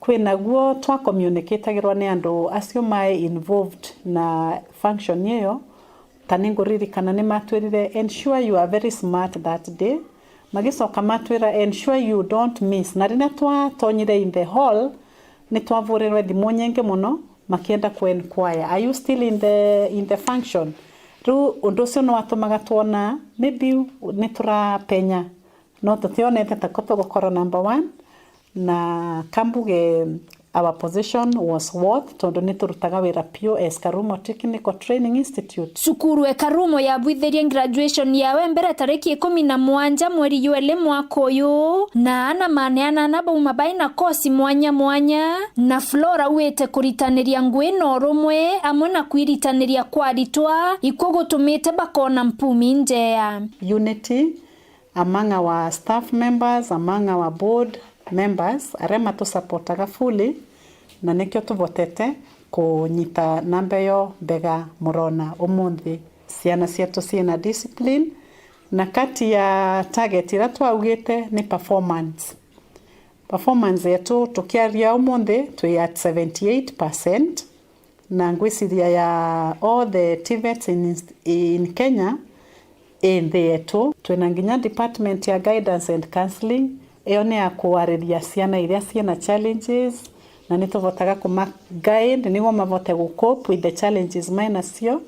kwinaguo twa communicatagirwa ni andu acio mai involved na function iyo. Ta ninguririkana ni matwirire, "Ensure you are very smart that day." Magicoka matwira, "Ensure you don't miss." Na riria twatonyire in the hall, ni twavurirwe thimu nyingi muno makienda ku inquire, "Are you still in the, in the function?" Riu undu ucio nwatumaga twona maybe ni turapenya, no tutionete tako tugukorwa number one, na kambuge our position was worth, tondu ni turutaga wira piu as Karumo Technical Training Institute. Cukuru e Karumo yabwithirie graduation yawe mbere tariki ikumi na mugwanja mweri jwa iri mwaka uyu, na ana maneana ana bauma bai na kosi mwanya mwanya, na Flora wite kuritaniria ngui na urumwe amwe na kwiritaniria kwa aritwa, ikwo gutumite bakona mpumi njea. Unity among our staff members, among our board members, aria matusapotaga fully, na nikio tuvotete kunyita namba iyo mbega murona umunthi. Ciana cietu ciina discipline, na kati ya target iria twaugite ni performance. Performance yetu tukiaria umunthi twi at seventy eight percent, na ngwiciria ya all the TVETs in, in Kenya, i nthi yetu. Twina nginya department ya guidance and counselling, iyo ni ya kwariria ciana iria ciina challenges, na ni tuvotaga kuma guide niguo mavote gu cope with the challenges mai nacio.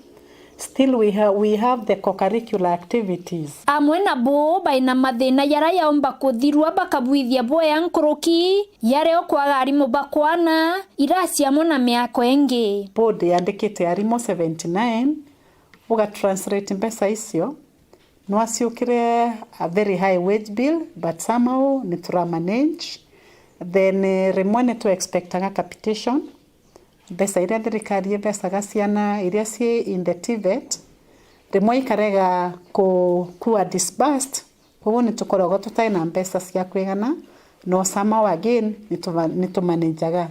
Still we ha-, we have the co-curricular activities. Amwe na bo baina mathina jaria jaumba kuthirua bakabwithia bwea nkuruki, jaria ukwaga arimu ba kwana, irasi amwe na miako ingi. Board yandikite arimu seventy nine, uga translate mbeca icio, nwaciukire a very high wage bill, but somehow ni tura manage. Then, eh, rimwe ni tu expectaga capitation, mbeca iria thirikari ibecaga ciana iria cii in the TVET, rimwe ikarega ku-, kuwa disbursed, koguo ni tukoragwa tutai na mbeca cia kwigana, no somehow again ni tuva-, ni tumanejaga.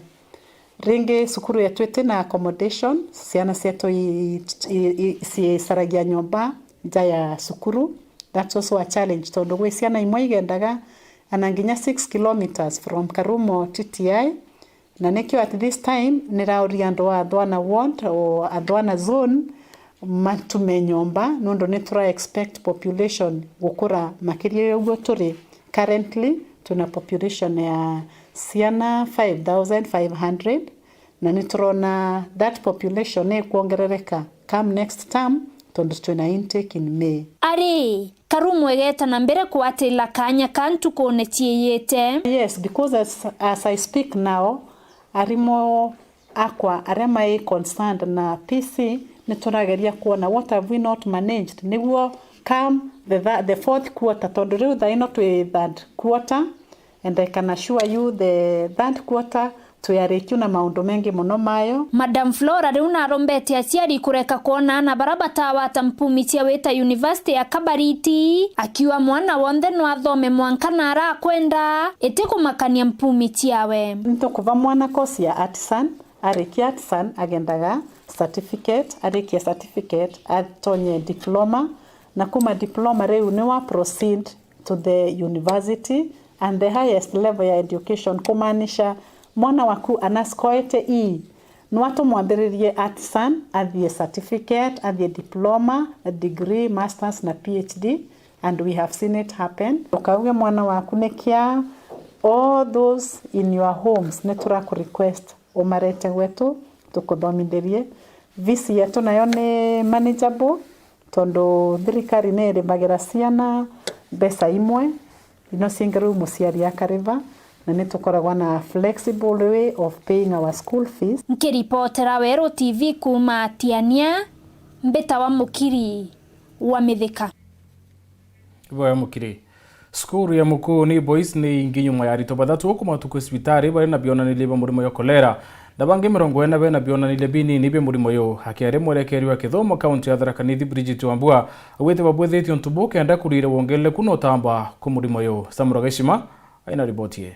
Ringi cukuru yetu itina accommodation, ciana cietu i-, i-, i-, ciicaragia nyomba nja ya cukuru. That's also a challenge, tondu gwi ciana imwe igendaga ana nginya six kilometres from Karumo T T I, na nikio at this time nirauria andu a Athwana ward o Athwana zone matume nyomba, nondu ni tura expect population gukura makiria ya uguo turi currently. Twina population ya ciana five thousand five hundred, na ni turona that population ni ikwongerereka come next term, tondu twina intake in May. Ari, Karumo igeta na mbere kwatila kanya ka ntukune ciiyite. Yes, because as, as I speak now, arimu akwa aria mai concerned na P C, ni turageria kuona what have we not managed, niguo come the, the, the fourth quarter, tondu riu thaino twi third quarter, and I can assure you the third quarter twi arikiu na maundu mengi muno mayo. Madam Flora riu narombete aciari kureka kwona ana bara batawata mpumi cia wita University ya Kabariti, akiuga mwana wonthe no athome mwanka na arakwenda, iti kumakania mpumi ciawe. Ntukuva mwana course ya artisan, arikia artisan agendaga certificate, arikia certificate atonye diploma, na kuma diploma riu ni wa proceed to the university and the highest level ya education, kumaanisha mwana waku anascoete ii Nwa tumwambiririe artisan, athie certificate, athie diploma, degree, masters na P H D, and we have seen it happen. Ukauge mwana waku ni kia, all those in your homes, ni turaku request umarete gwetu tukuthomithirie. Fees yetu nayo ni manageable, tondu thirikari ni irimagira ciana mbeca imwe, ino ciengerwe muciari akariva, na ni tukoragwa na flexible way of paying our school fees. Nkiripotera Weru T V kuuma Tiania, mbitawa Mukiri wa Mithika. Iboya Mukiri. Cukuru ya Mukuuni Boys ni ingi nyuma ya aritwa bathatu kumatukwa cibitari bari na bionaniria bia murimo ya kolera, na bangi mirongo ina bena bionaniria binini bia murimo uyu. Akiaria mwerekeri wa kithomo kaunti ya Tharaka Nithi, Bridget Wambua, augite babwithitie untu buu kenda kuriire wongerereku na utamba kwa murimo uyu. Samura Gaishima aina riboti ii.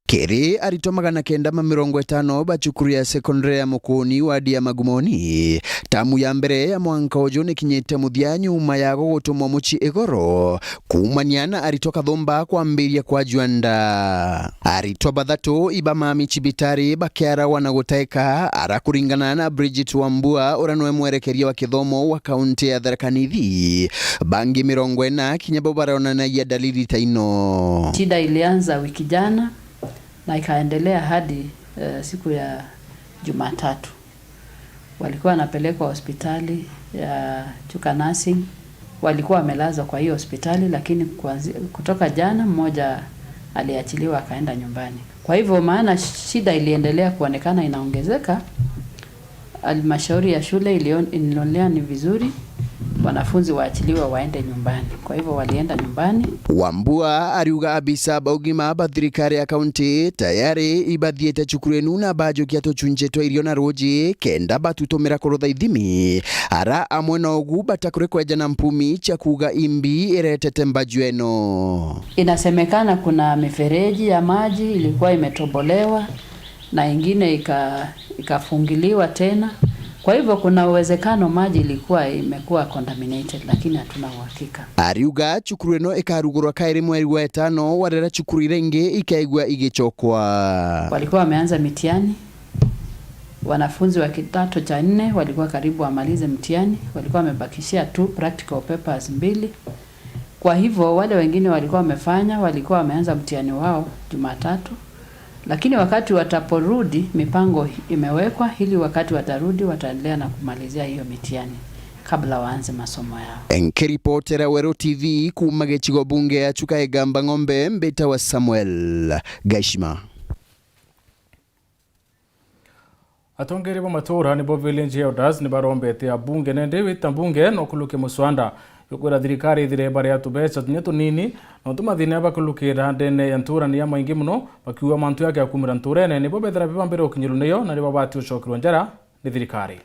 Kiri aritwa magana kenda ma mirongo itano ba cukuru ya sekondari ya Mukuuni, wadi ya Magumoni, tamu ya mbere ya mwanka uju nikinyite muthia nyuma ya gugutumwa mucii igoro, kuumania na aritwa kathumba kwambiria kwajua nda. Aritwa bathatu iba mami cibitari bakiaragwa na guteka, ara kuringana na Bridget Wambua, uria niwe mwerekeria wa kithomo wa kaunti ya Tharaka Nithi. Bangi mirongo ina kinya bo baronanagia dalili ta ino. Shida ilianza wiki jana na ikaendelea hadi, eh, siku ya Jumatatu. Walikuwa wanapelekwa hospitali ya Chuka Nursing. Walikuwa wamelazwa kwa hiyo hospitali, lakini kuanzi-, kutoka jana mmoja aliachiliwa akaenda nyumbani. Kwa hivyo, maana shida iliendelea kuonekana inaongezeka, halmashauri ya shule ilion-, ilionelea ni vizuri wanafunzi waachiliwe waende nyumbani. Kwa hivyo walienda nyumbani. Wambua ariuga abisa ba ugima ba thirikari ya kaunti tayari ibathiite cukuru inu na bajukia tucunji twa irio na ruuji kenda batutumira kurutha ithimi, ara amwe na ugu batakuri kweja na mpumi cia kuuga imbi iretete mbaju eno. Inasemekana kuna mifereji ya maji ilikuwa imetobolewa na ingine ika-, ikafungiliwa tena. Kwa hivyo kuna uwezekano maji ilikuwa imekuwa contaminated, lakini hatuna uhakika. Ariuga cukuru ino ikarugurwa kairi mweri wa itano, warera cukuru iria ingi ikaigua igicokwa. Walikuwa wameanza mitihani. Wanafunzi wa kidato cha nne walikuwa karibu wamalize mtihani, walikuwa wamebakishia tu practical papers mbili. Kwa hivyo, wale wengine walikuwa wamefanya, walikuwa wameanza mtihani wao Jumatatu, lakini wakati wataporudi, mipango imewekwa ili wakati watarudi, wataendelea na kumalizia hiyo mitihani kabla waanze masomo yao. Nkiripotera Weru T V kuuma gicigo bunge ya Chuka Igamba Ng'ombe, mbitawa Samuel Gaishima. Atongeria ba matuura nibo village elders nibarombete abunge nende wita mbunge no kuluke muswanda yukwira thirikari ithire baria tubeca tunya tunini, nontu mathina bakulukira ndene ya ntuura ni ya maingi muno, bakiuga mantu yake ya kumira ntuurene nibo bethira biba mbere ukinyirwa niyo na nibo bati ucokerwa njara ni thirikari.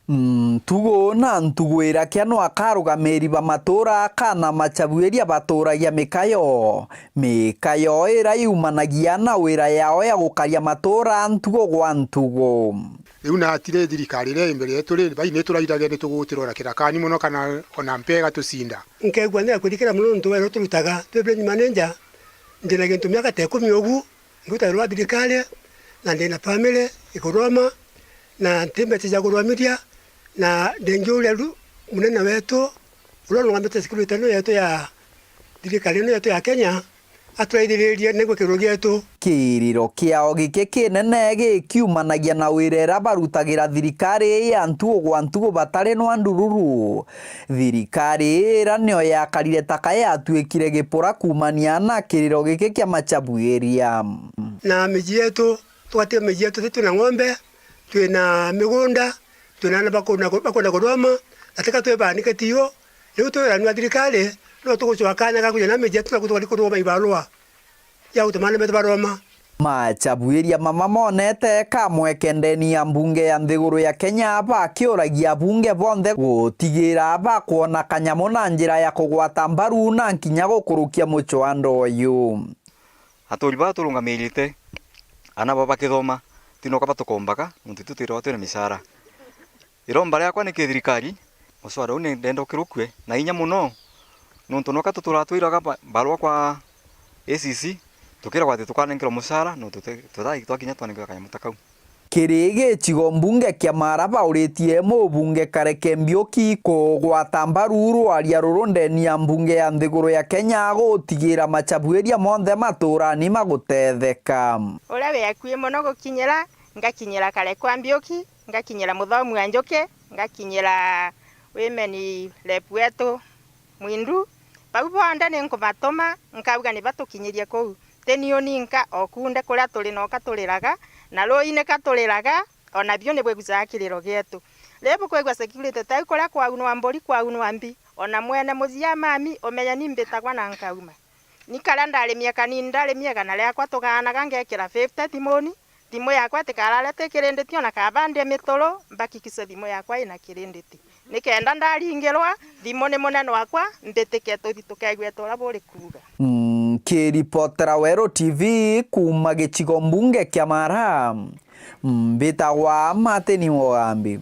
Ntugu na ntugu ira kia no akarugamiri ba matuura kana machabuiria batuuragia mikayo. Mikayo ira yumanagia na wira yao ya gukaria matuura ntugu gwa ntugu. Riu natire thirikari iria i mbere yetu ri, bai ni turairage ni tugutirwa na kirakani mono kana ona mpega tucinda. Nkeigua ni akwirikira mono nontu wira uria turutaga twi village manager, ndina gintu miaka ta ikumi ugu, nduta wira wa thirikari, na ndina family ikurwama, na nti mbeca cia kurwamithia, na ndingiuria riu munene wetu, uria urungamite security ino yetu ya thirikari ino yetu ya Kenya, aturaithiririe nigwe kiriro gietu. Kiriro kiao giki kinene gikiumanagia na wira ira barutagira thirikari ya ntugu gwa ntugu batari nwa ndururu. Thirikari ira nio yakarire taka yatuikire gipura kuumania na kiriro giki kia machabuiria. Na miji yetu, tugatiga miji yetu, twina ng'ombe, twina migunda, twina ana bakona, bakona kurwama, na tika twibanike tio. Riu twiranua thirikari, no tugucwa kanya ga kuja na miji yetu, na gutuga kurwama ibarua ya gutuma ana betu barwama. Machabuiria mama monete kamweke ndeni ya mbunge ya nthiguru ya Kenya, bakiuragia abunge bonthe gutigira bakwona kanyamu na njira ya kugwata mbaru na nkinya gukurukia mucwando uyu. Aturi baa turungamirite, ana bao bakithoma, tinoka batukombaga, nontu itu twiragwa twina micara. Iromba riakwa ni ki thirikari, muswada uu ni ndenda ukirukue na inya mono, nontu noka tuturaga twiraga ba-, barua kwa A C C, tukiragwa ati tukanenkerwa mucara, no tute-, tutai twakinya twanenkerwa kanyamu ta kau. Kiri gicigo mbunge kia Mara bauritie mubunge Kareke Mbiuki kugwata mbaru rwaria ruru ndeni ya mbunge ya nthiguru ya Kenya gutigira machabuiria monthe maturani magutetheka. Uria wi akui mono gukinyira, ngakinyira Karekwa Mbiuki, ngakinyira Muthomi wa Njuki, ngakinyira women rep wetu Mwindu. Bau bonthe ni nkubatuma, nkauga ni batukinyirie kuu. Ti ni uninka, o kunde kuria turi noka turiraga, na ruuini ka turiraga, o nabio ni bwigucaga kiriro gietu. Riria bukwigua security tau kuria kwaunwa mburi, kwaunwa mbi, o na mwene mucii a mami, umenye ni mbitagwa na nkauma. Ni karia ndari miaka nini, ndari miegana riakwa tugaanaga, ngekira fifty thimuni, thimu yakwa itikarare ti kirinditi, o na kaba ndi mituru, mbakikice thimu yakwa ina kirinditi. Nikenda ndaringirwa, thimu ni munene wakwa, mbitike tuthi tukeigwete uria buri kuuga. Nkiripotera Weru T V kuuma gicigo mbunge kia Mara, mbitagwa Martin Mugambi.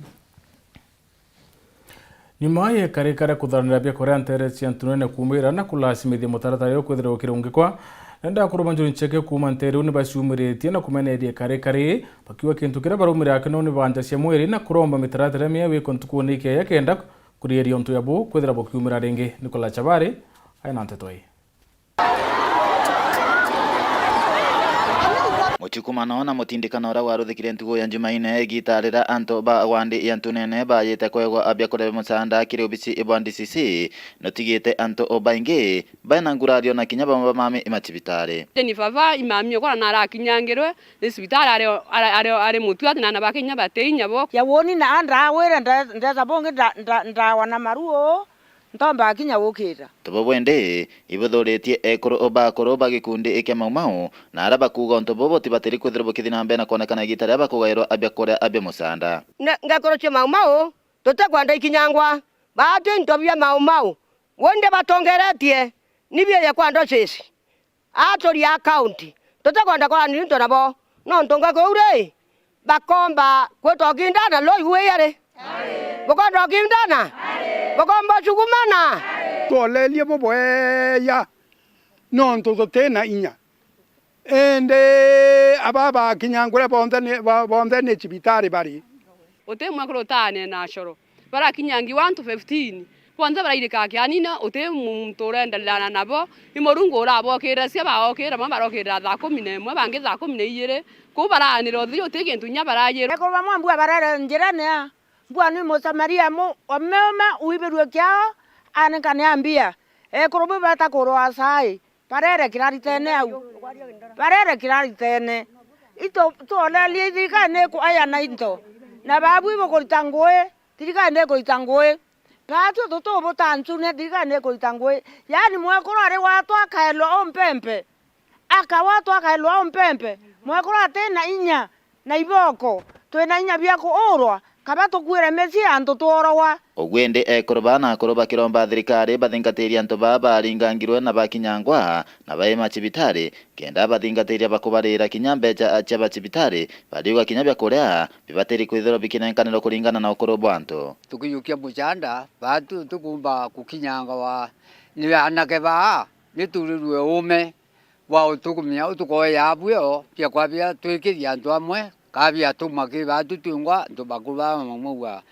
Nyuma ya ikarika ria kutharanira biakuria nteere cia Ntunene kuumira na kulacimithia mutaratara uyu kwithirwa ukirungikwa, nenda kuruma Njuri Ncheke kuuma nteere iu ni baciumiritie na kumeneria ikarika ri, bakiuga kintu kiria baraumira kino ni banja cia mwiri na kuromba mitaratara mieu iko ntukuni ikeeja kenda kuriiria untu ya buu kwithira bukiumira ringi. Nicola Chabari aina nteto ii. Muchukumano na mutindikano uria waruthikire ntuku ya Jumaine, igiita riria antu ba wandi ya Ntunene baajite kwegwa biakuria bia musaanda kiri obisi bwa D C C, nutigite antu baingi baina ngurario na kinya bamwe ba mami macibitari. Jennifer va imami okora na arakinyangirwe ni cibitari ari, ari, ari, ari mutu ati na ana bake inya bati inya bo. Ya woni na ndawire nde-, ndesa bungi nda-, nda-, ndawa na maruo. Ntomba kinya gukira. Tobo bwende, ibuthuritie ekuru bakuru ba gikundi kia Mau Mau, na aria bakuuga untu bubu tibatiri kwithirwa bukithi na mbere na kwonekana igiita riria bakugairwa abia kuria abia musaanda. Ne-, ngekuru cia Mau Mau, tutikwenda ikinyangwa. Baatu into bia Mau Mau, wende batongeretie, ni bia ya kwa ndochesi. Aturi a kaunti, tutikwenda kora nini into nabo, nontu ngakuu ri, bakomba kwitwa kindana, lo igwia ri? Bukwenda kindana? Bukomba chukumana? Twolerie bubweya, nontu tutina inya. Indi aba bakinya nguria bonthe ni, bo-, bonthe ni cibitari bari. Uti mwekuru utaane na acoro. Barakinyangi one to fifteen. Bonthe barairika kianina, uti muntu urendelana nabo. Ni Murungu urabokirira, cia baokira, bamwe barokirira thaa kumi na imwe, bangi thaa kumi na iiri. Kuu baraanira uthiri, uti gintu inya barayirwa. Ekuru bamwe mbua barere njirene a. Mbua ni Musamaria mu-, omeome uibirue kiao, anikane a mbia. Ekuru bu bata kurwa sai. Barere kiraritene au. Barere kiraritene. Itu tuonerie thirikari ni ikuayana into. Na babu ibukurita ngui, thirikari ni ikurita ngui. Baatu tutubutancunia, thirikari ni ikurita ngui. Yaani mwekuru ari gwatwa akaelwa umpempe. Akawatwa akaelwa umpempe. Mwekuru atina inya. Na iboko, twina inya bia kuurwa, kaba tukuire micii antu tworagwa. Ugu indi ekuru baa na akuru bakiromba thirikari bathingatirie antu baa baringangirwe na bakinyangwa na bai macibitari, kenda bathingatiria bakubariira kinya mbecha cia bacibitari, bariuga kinya bia kuria bibatiri kwithirwa bikinenkanirwa kuringana na ukuru bwa antu. Tukijukia mucanda, baatu tukumba kukinyangwa ni anake baa, ni turirue uume. Bwa utukumia utukoya bwio bia kwabia twikiria antu amwe, ka biatumwa ki baatu twingwa antu bakuru baa mamauga.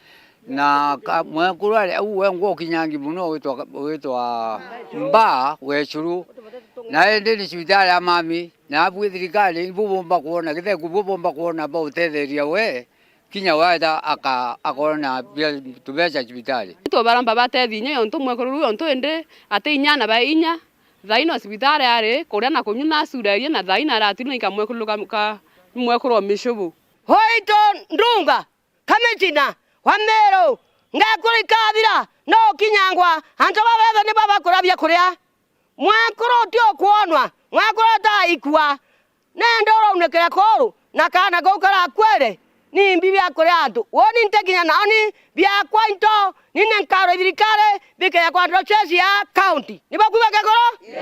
Na ka-, mwekuru aria u wengwa ukinyangi mono witwa, witwa Mbaa Wecuru. Na indi ni cibitari ya mami, na abu thirikari ibu bumba kwona, kitheku bu bumba kwona bautetheria we, kinya waeta aka-, akona bia-, tubeca cibitari. Tubaromba batethi inya yontu mwekuru uu yontu indi ati inya na bai inya. Thaino cibitari ari, kuria na kunywa na acurerie, na thaino aratirwe na ikamwekuru ka, ka mwekuru o micubu. Hoito ndunga, kamicina wa Meru, ngekuru ikathira, no ukinyangwa, antu baba bethe ni baba kuria bia kuria. Mwekuru uti ukwonwa, mwekuru utaikua. Nende uraunikire kuru, na kaana kau karakwire, ni mbi bia kuria antu. Woni ntikinya naoni biakwa into, ni ni nkarwe thirikari, bikeja kwa ndochesi ya county. Ni bakuiba kekuru?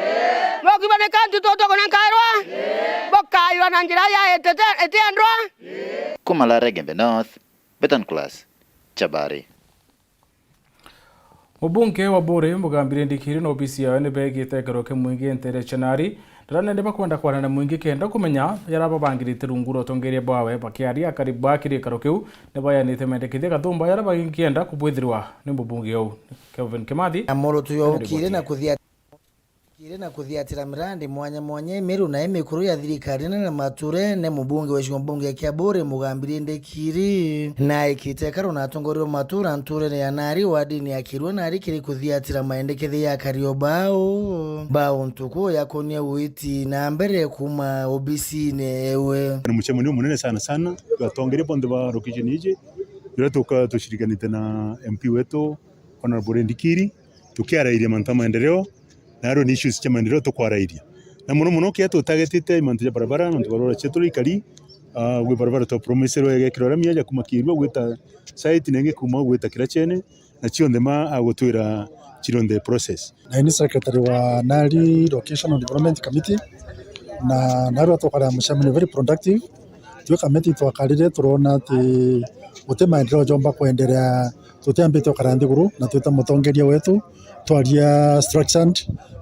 Ni bakuiba ni county tutukuna nkairwa? Bukaywa na njira ya itete-, itiendwa? Kuma Laregembe North, Betan Class, Chabari. Mubunge wa Buri, Mugambire Ndikiri na obisi yawe ni beegite kiro kimwingi ntere cia Nari, Rira nende bakwenda kwarana na mwingi kenda kumenya jaria babangirite rungu rwa utongeria bwawe. Bakiaria akari ba kirikaro kiu, ni bayanite mendekithia gathumba jaria bakienda kubwithirwa ni mubunge uu. Kelvin Kimathi. Na murutu yo ukire na kuthia Kiri na kuthiatira mirandi mwanya mwanya imiru na imikuru ya thirikari nene na maturene, mubunge wa gicigo mbunge kia Buuri Mugambiri Ndikiri, na aikite karo na atongoria ba matura nturene ya Nari, wadini ya Kirua Nari, kiri kuthiatira maendekethia ya Karioba ao ba untu kuu yakonie witi na mbere kuuma obisine ewe. Ni mucemanio munene sana sana twa atongeria bonthe ba location iji, juria tuka tucirikanite na M P wetu Honorable Ndikiri, tukiarairia mantu ja maendeleo, na aro ni issues cia maendeleo tukwarairia. Na mono mono kia tutargetite mantu ja barabara, mantu barabara cietu ikari, ah, gwi barabara twa promiserwe igekirwa ramia ja kuma Kirua gwita site na ingi kuma gwita Kirachene, na cionthe ma agutwira ciri on the process. Na ni secretary wa Nari Location Development Committee, na narua tukaria mucemanio very productive. Twi kamiti twakarire, turona ati guti maendeleo jomba kwenderea tutiambite ukara nthiguru na twita mutongeria wetu twaria structured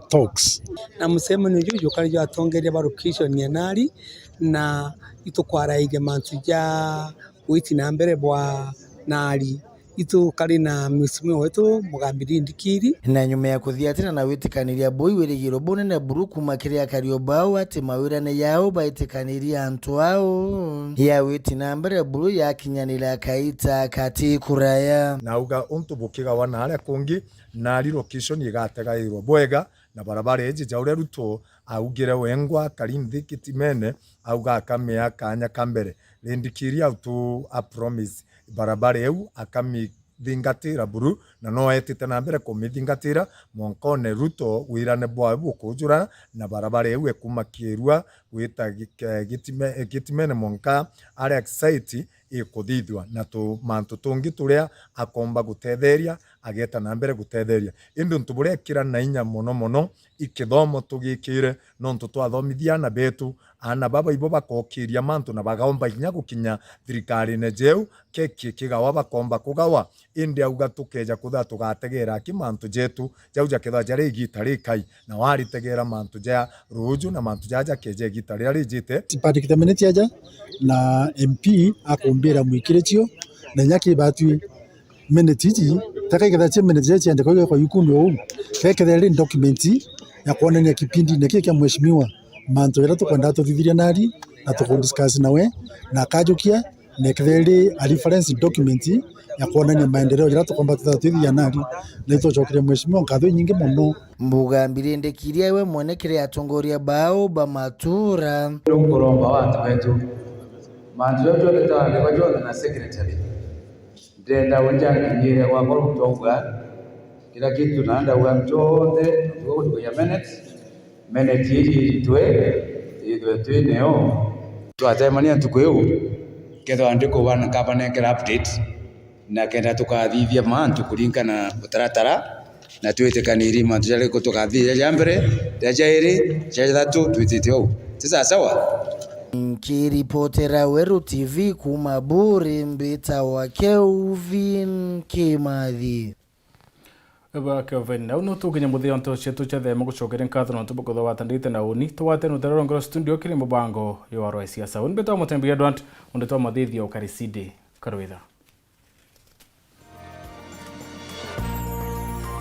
talks. Na mucemanio juju jukari jwa atongeria ba location ya Nari, na itukwarairia mantu ja witi na mbere bwa Nari. Itukari na mheshimiwa wetu Mugambiri Ndikiri. Na nyuma ya kuthiatira na witikaniria buu, wirigiro bunene buru kuuma kiri akari o bau ati mawirane yao baitikanirie antu ao ya witi na mbere buru yakinyanira kaita kati kuraya. Na auga untu bukigawa na aria kungi, Nari location igategairwa bwega na barabara iji ja uria Ruto augire wengwa akari nthi gitimene, auga akamea kanya ka mbere. Rindikiri au tu a promise barabara iu akamii thingatira buru, na no etite na mbere kumithingatira mwanka one Ruto wirane bwawe bukujura na barabara iu ekuma Kirua gwita gi-, eh, Gitime-, eh, Gitimene mwanka aria site ikuthithua, na tu-, mantu tungi turia akomba gutetheria, ageta na mbere gutetheria. Indi untu buria ekira na inya mono mono, i kithomo tugikire, nontu twathomithia aana betu, aana baba ibo bakokiria mantu na bagaomba inya gukinya thirikarine jeu, keki kigawa bakomba kugawa. Indi auga tukeja kutha tugategera ki mantu jetu jau jakethwa jari igita rikai, na waritegera mantu ja ruju na mantu jaja jakeja igita riria rijite. Tipadikite minute aja na M P akumbira mwikiricio na inya kibatwi. Minute iji, teka iketha cia minute iria ciandikwa igekwa ikundu uu, gekethira ri document ya kwonania kipindi niki kia mheshimiwa, mantu jaria tukwendaa tuthithiria Nari na tukudiscuss nawe, na akajukia, na ikethira ri a reference document ya kwonania maendeleo jaria tukomba twithirwa twithithia Nari, na itucokeria mheshimiwa nkatho inyingi mono. Mugambiri Ndikiri we mwene kiri atongoria bao ba matura. Riu nkuromba watu wetu, mantu jau jonthe twarandikwa jonthe na secretary. Ndenda unjanginyire gwakwa riu twauga kila kitu, na ndauga jonthe tugutukuya minutes, minute iji itwe ithwe twi nio. Twacemania ntuku iu, kethwa ndikuba nkabanenkera update, na kenda tukathithia mantu kuringana na mutaratara, na twitikanirie mantu jaria tukathithia ja mbere, ja jairi, ja jathatu, twitite uu. Ti sawa sawa? Nkiripotera Weru T V kuuma Buuri, mbitawa Kelvin Kimathi. Eba Kelvin, nau no tukinye muthia wa nteto cietu cia thema gucokeria nkatho nontu bwa kwithirwa watandirite na uni. Tugwate nutera rongero studio kiri mubango yo wa rwa siasa. Uni mbitawa Mutembi Edward, undi twa mathithia ukari C D. Karwitha.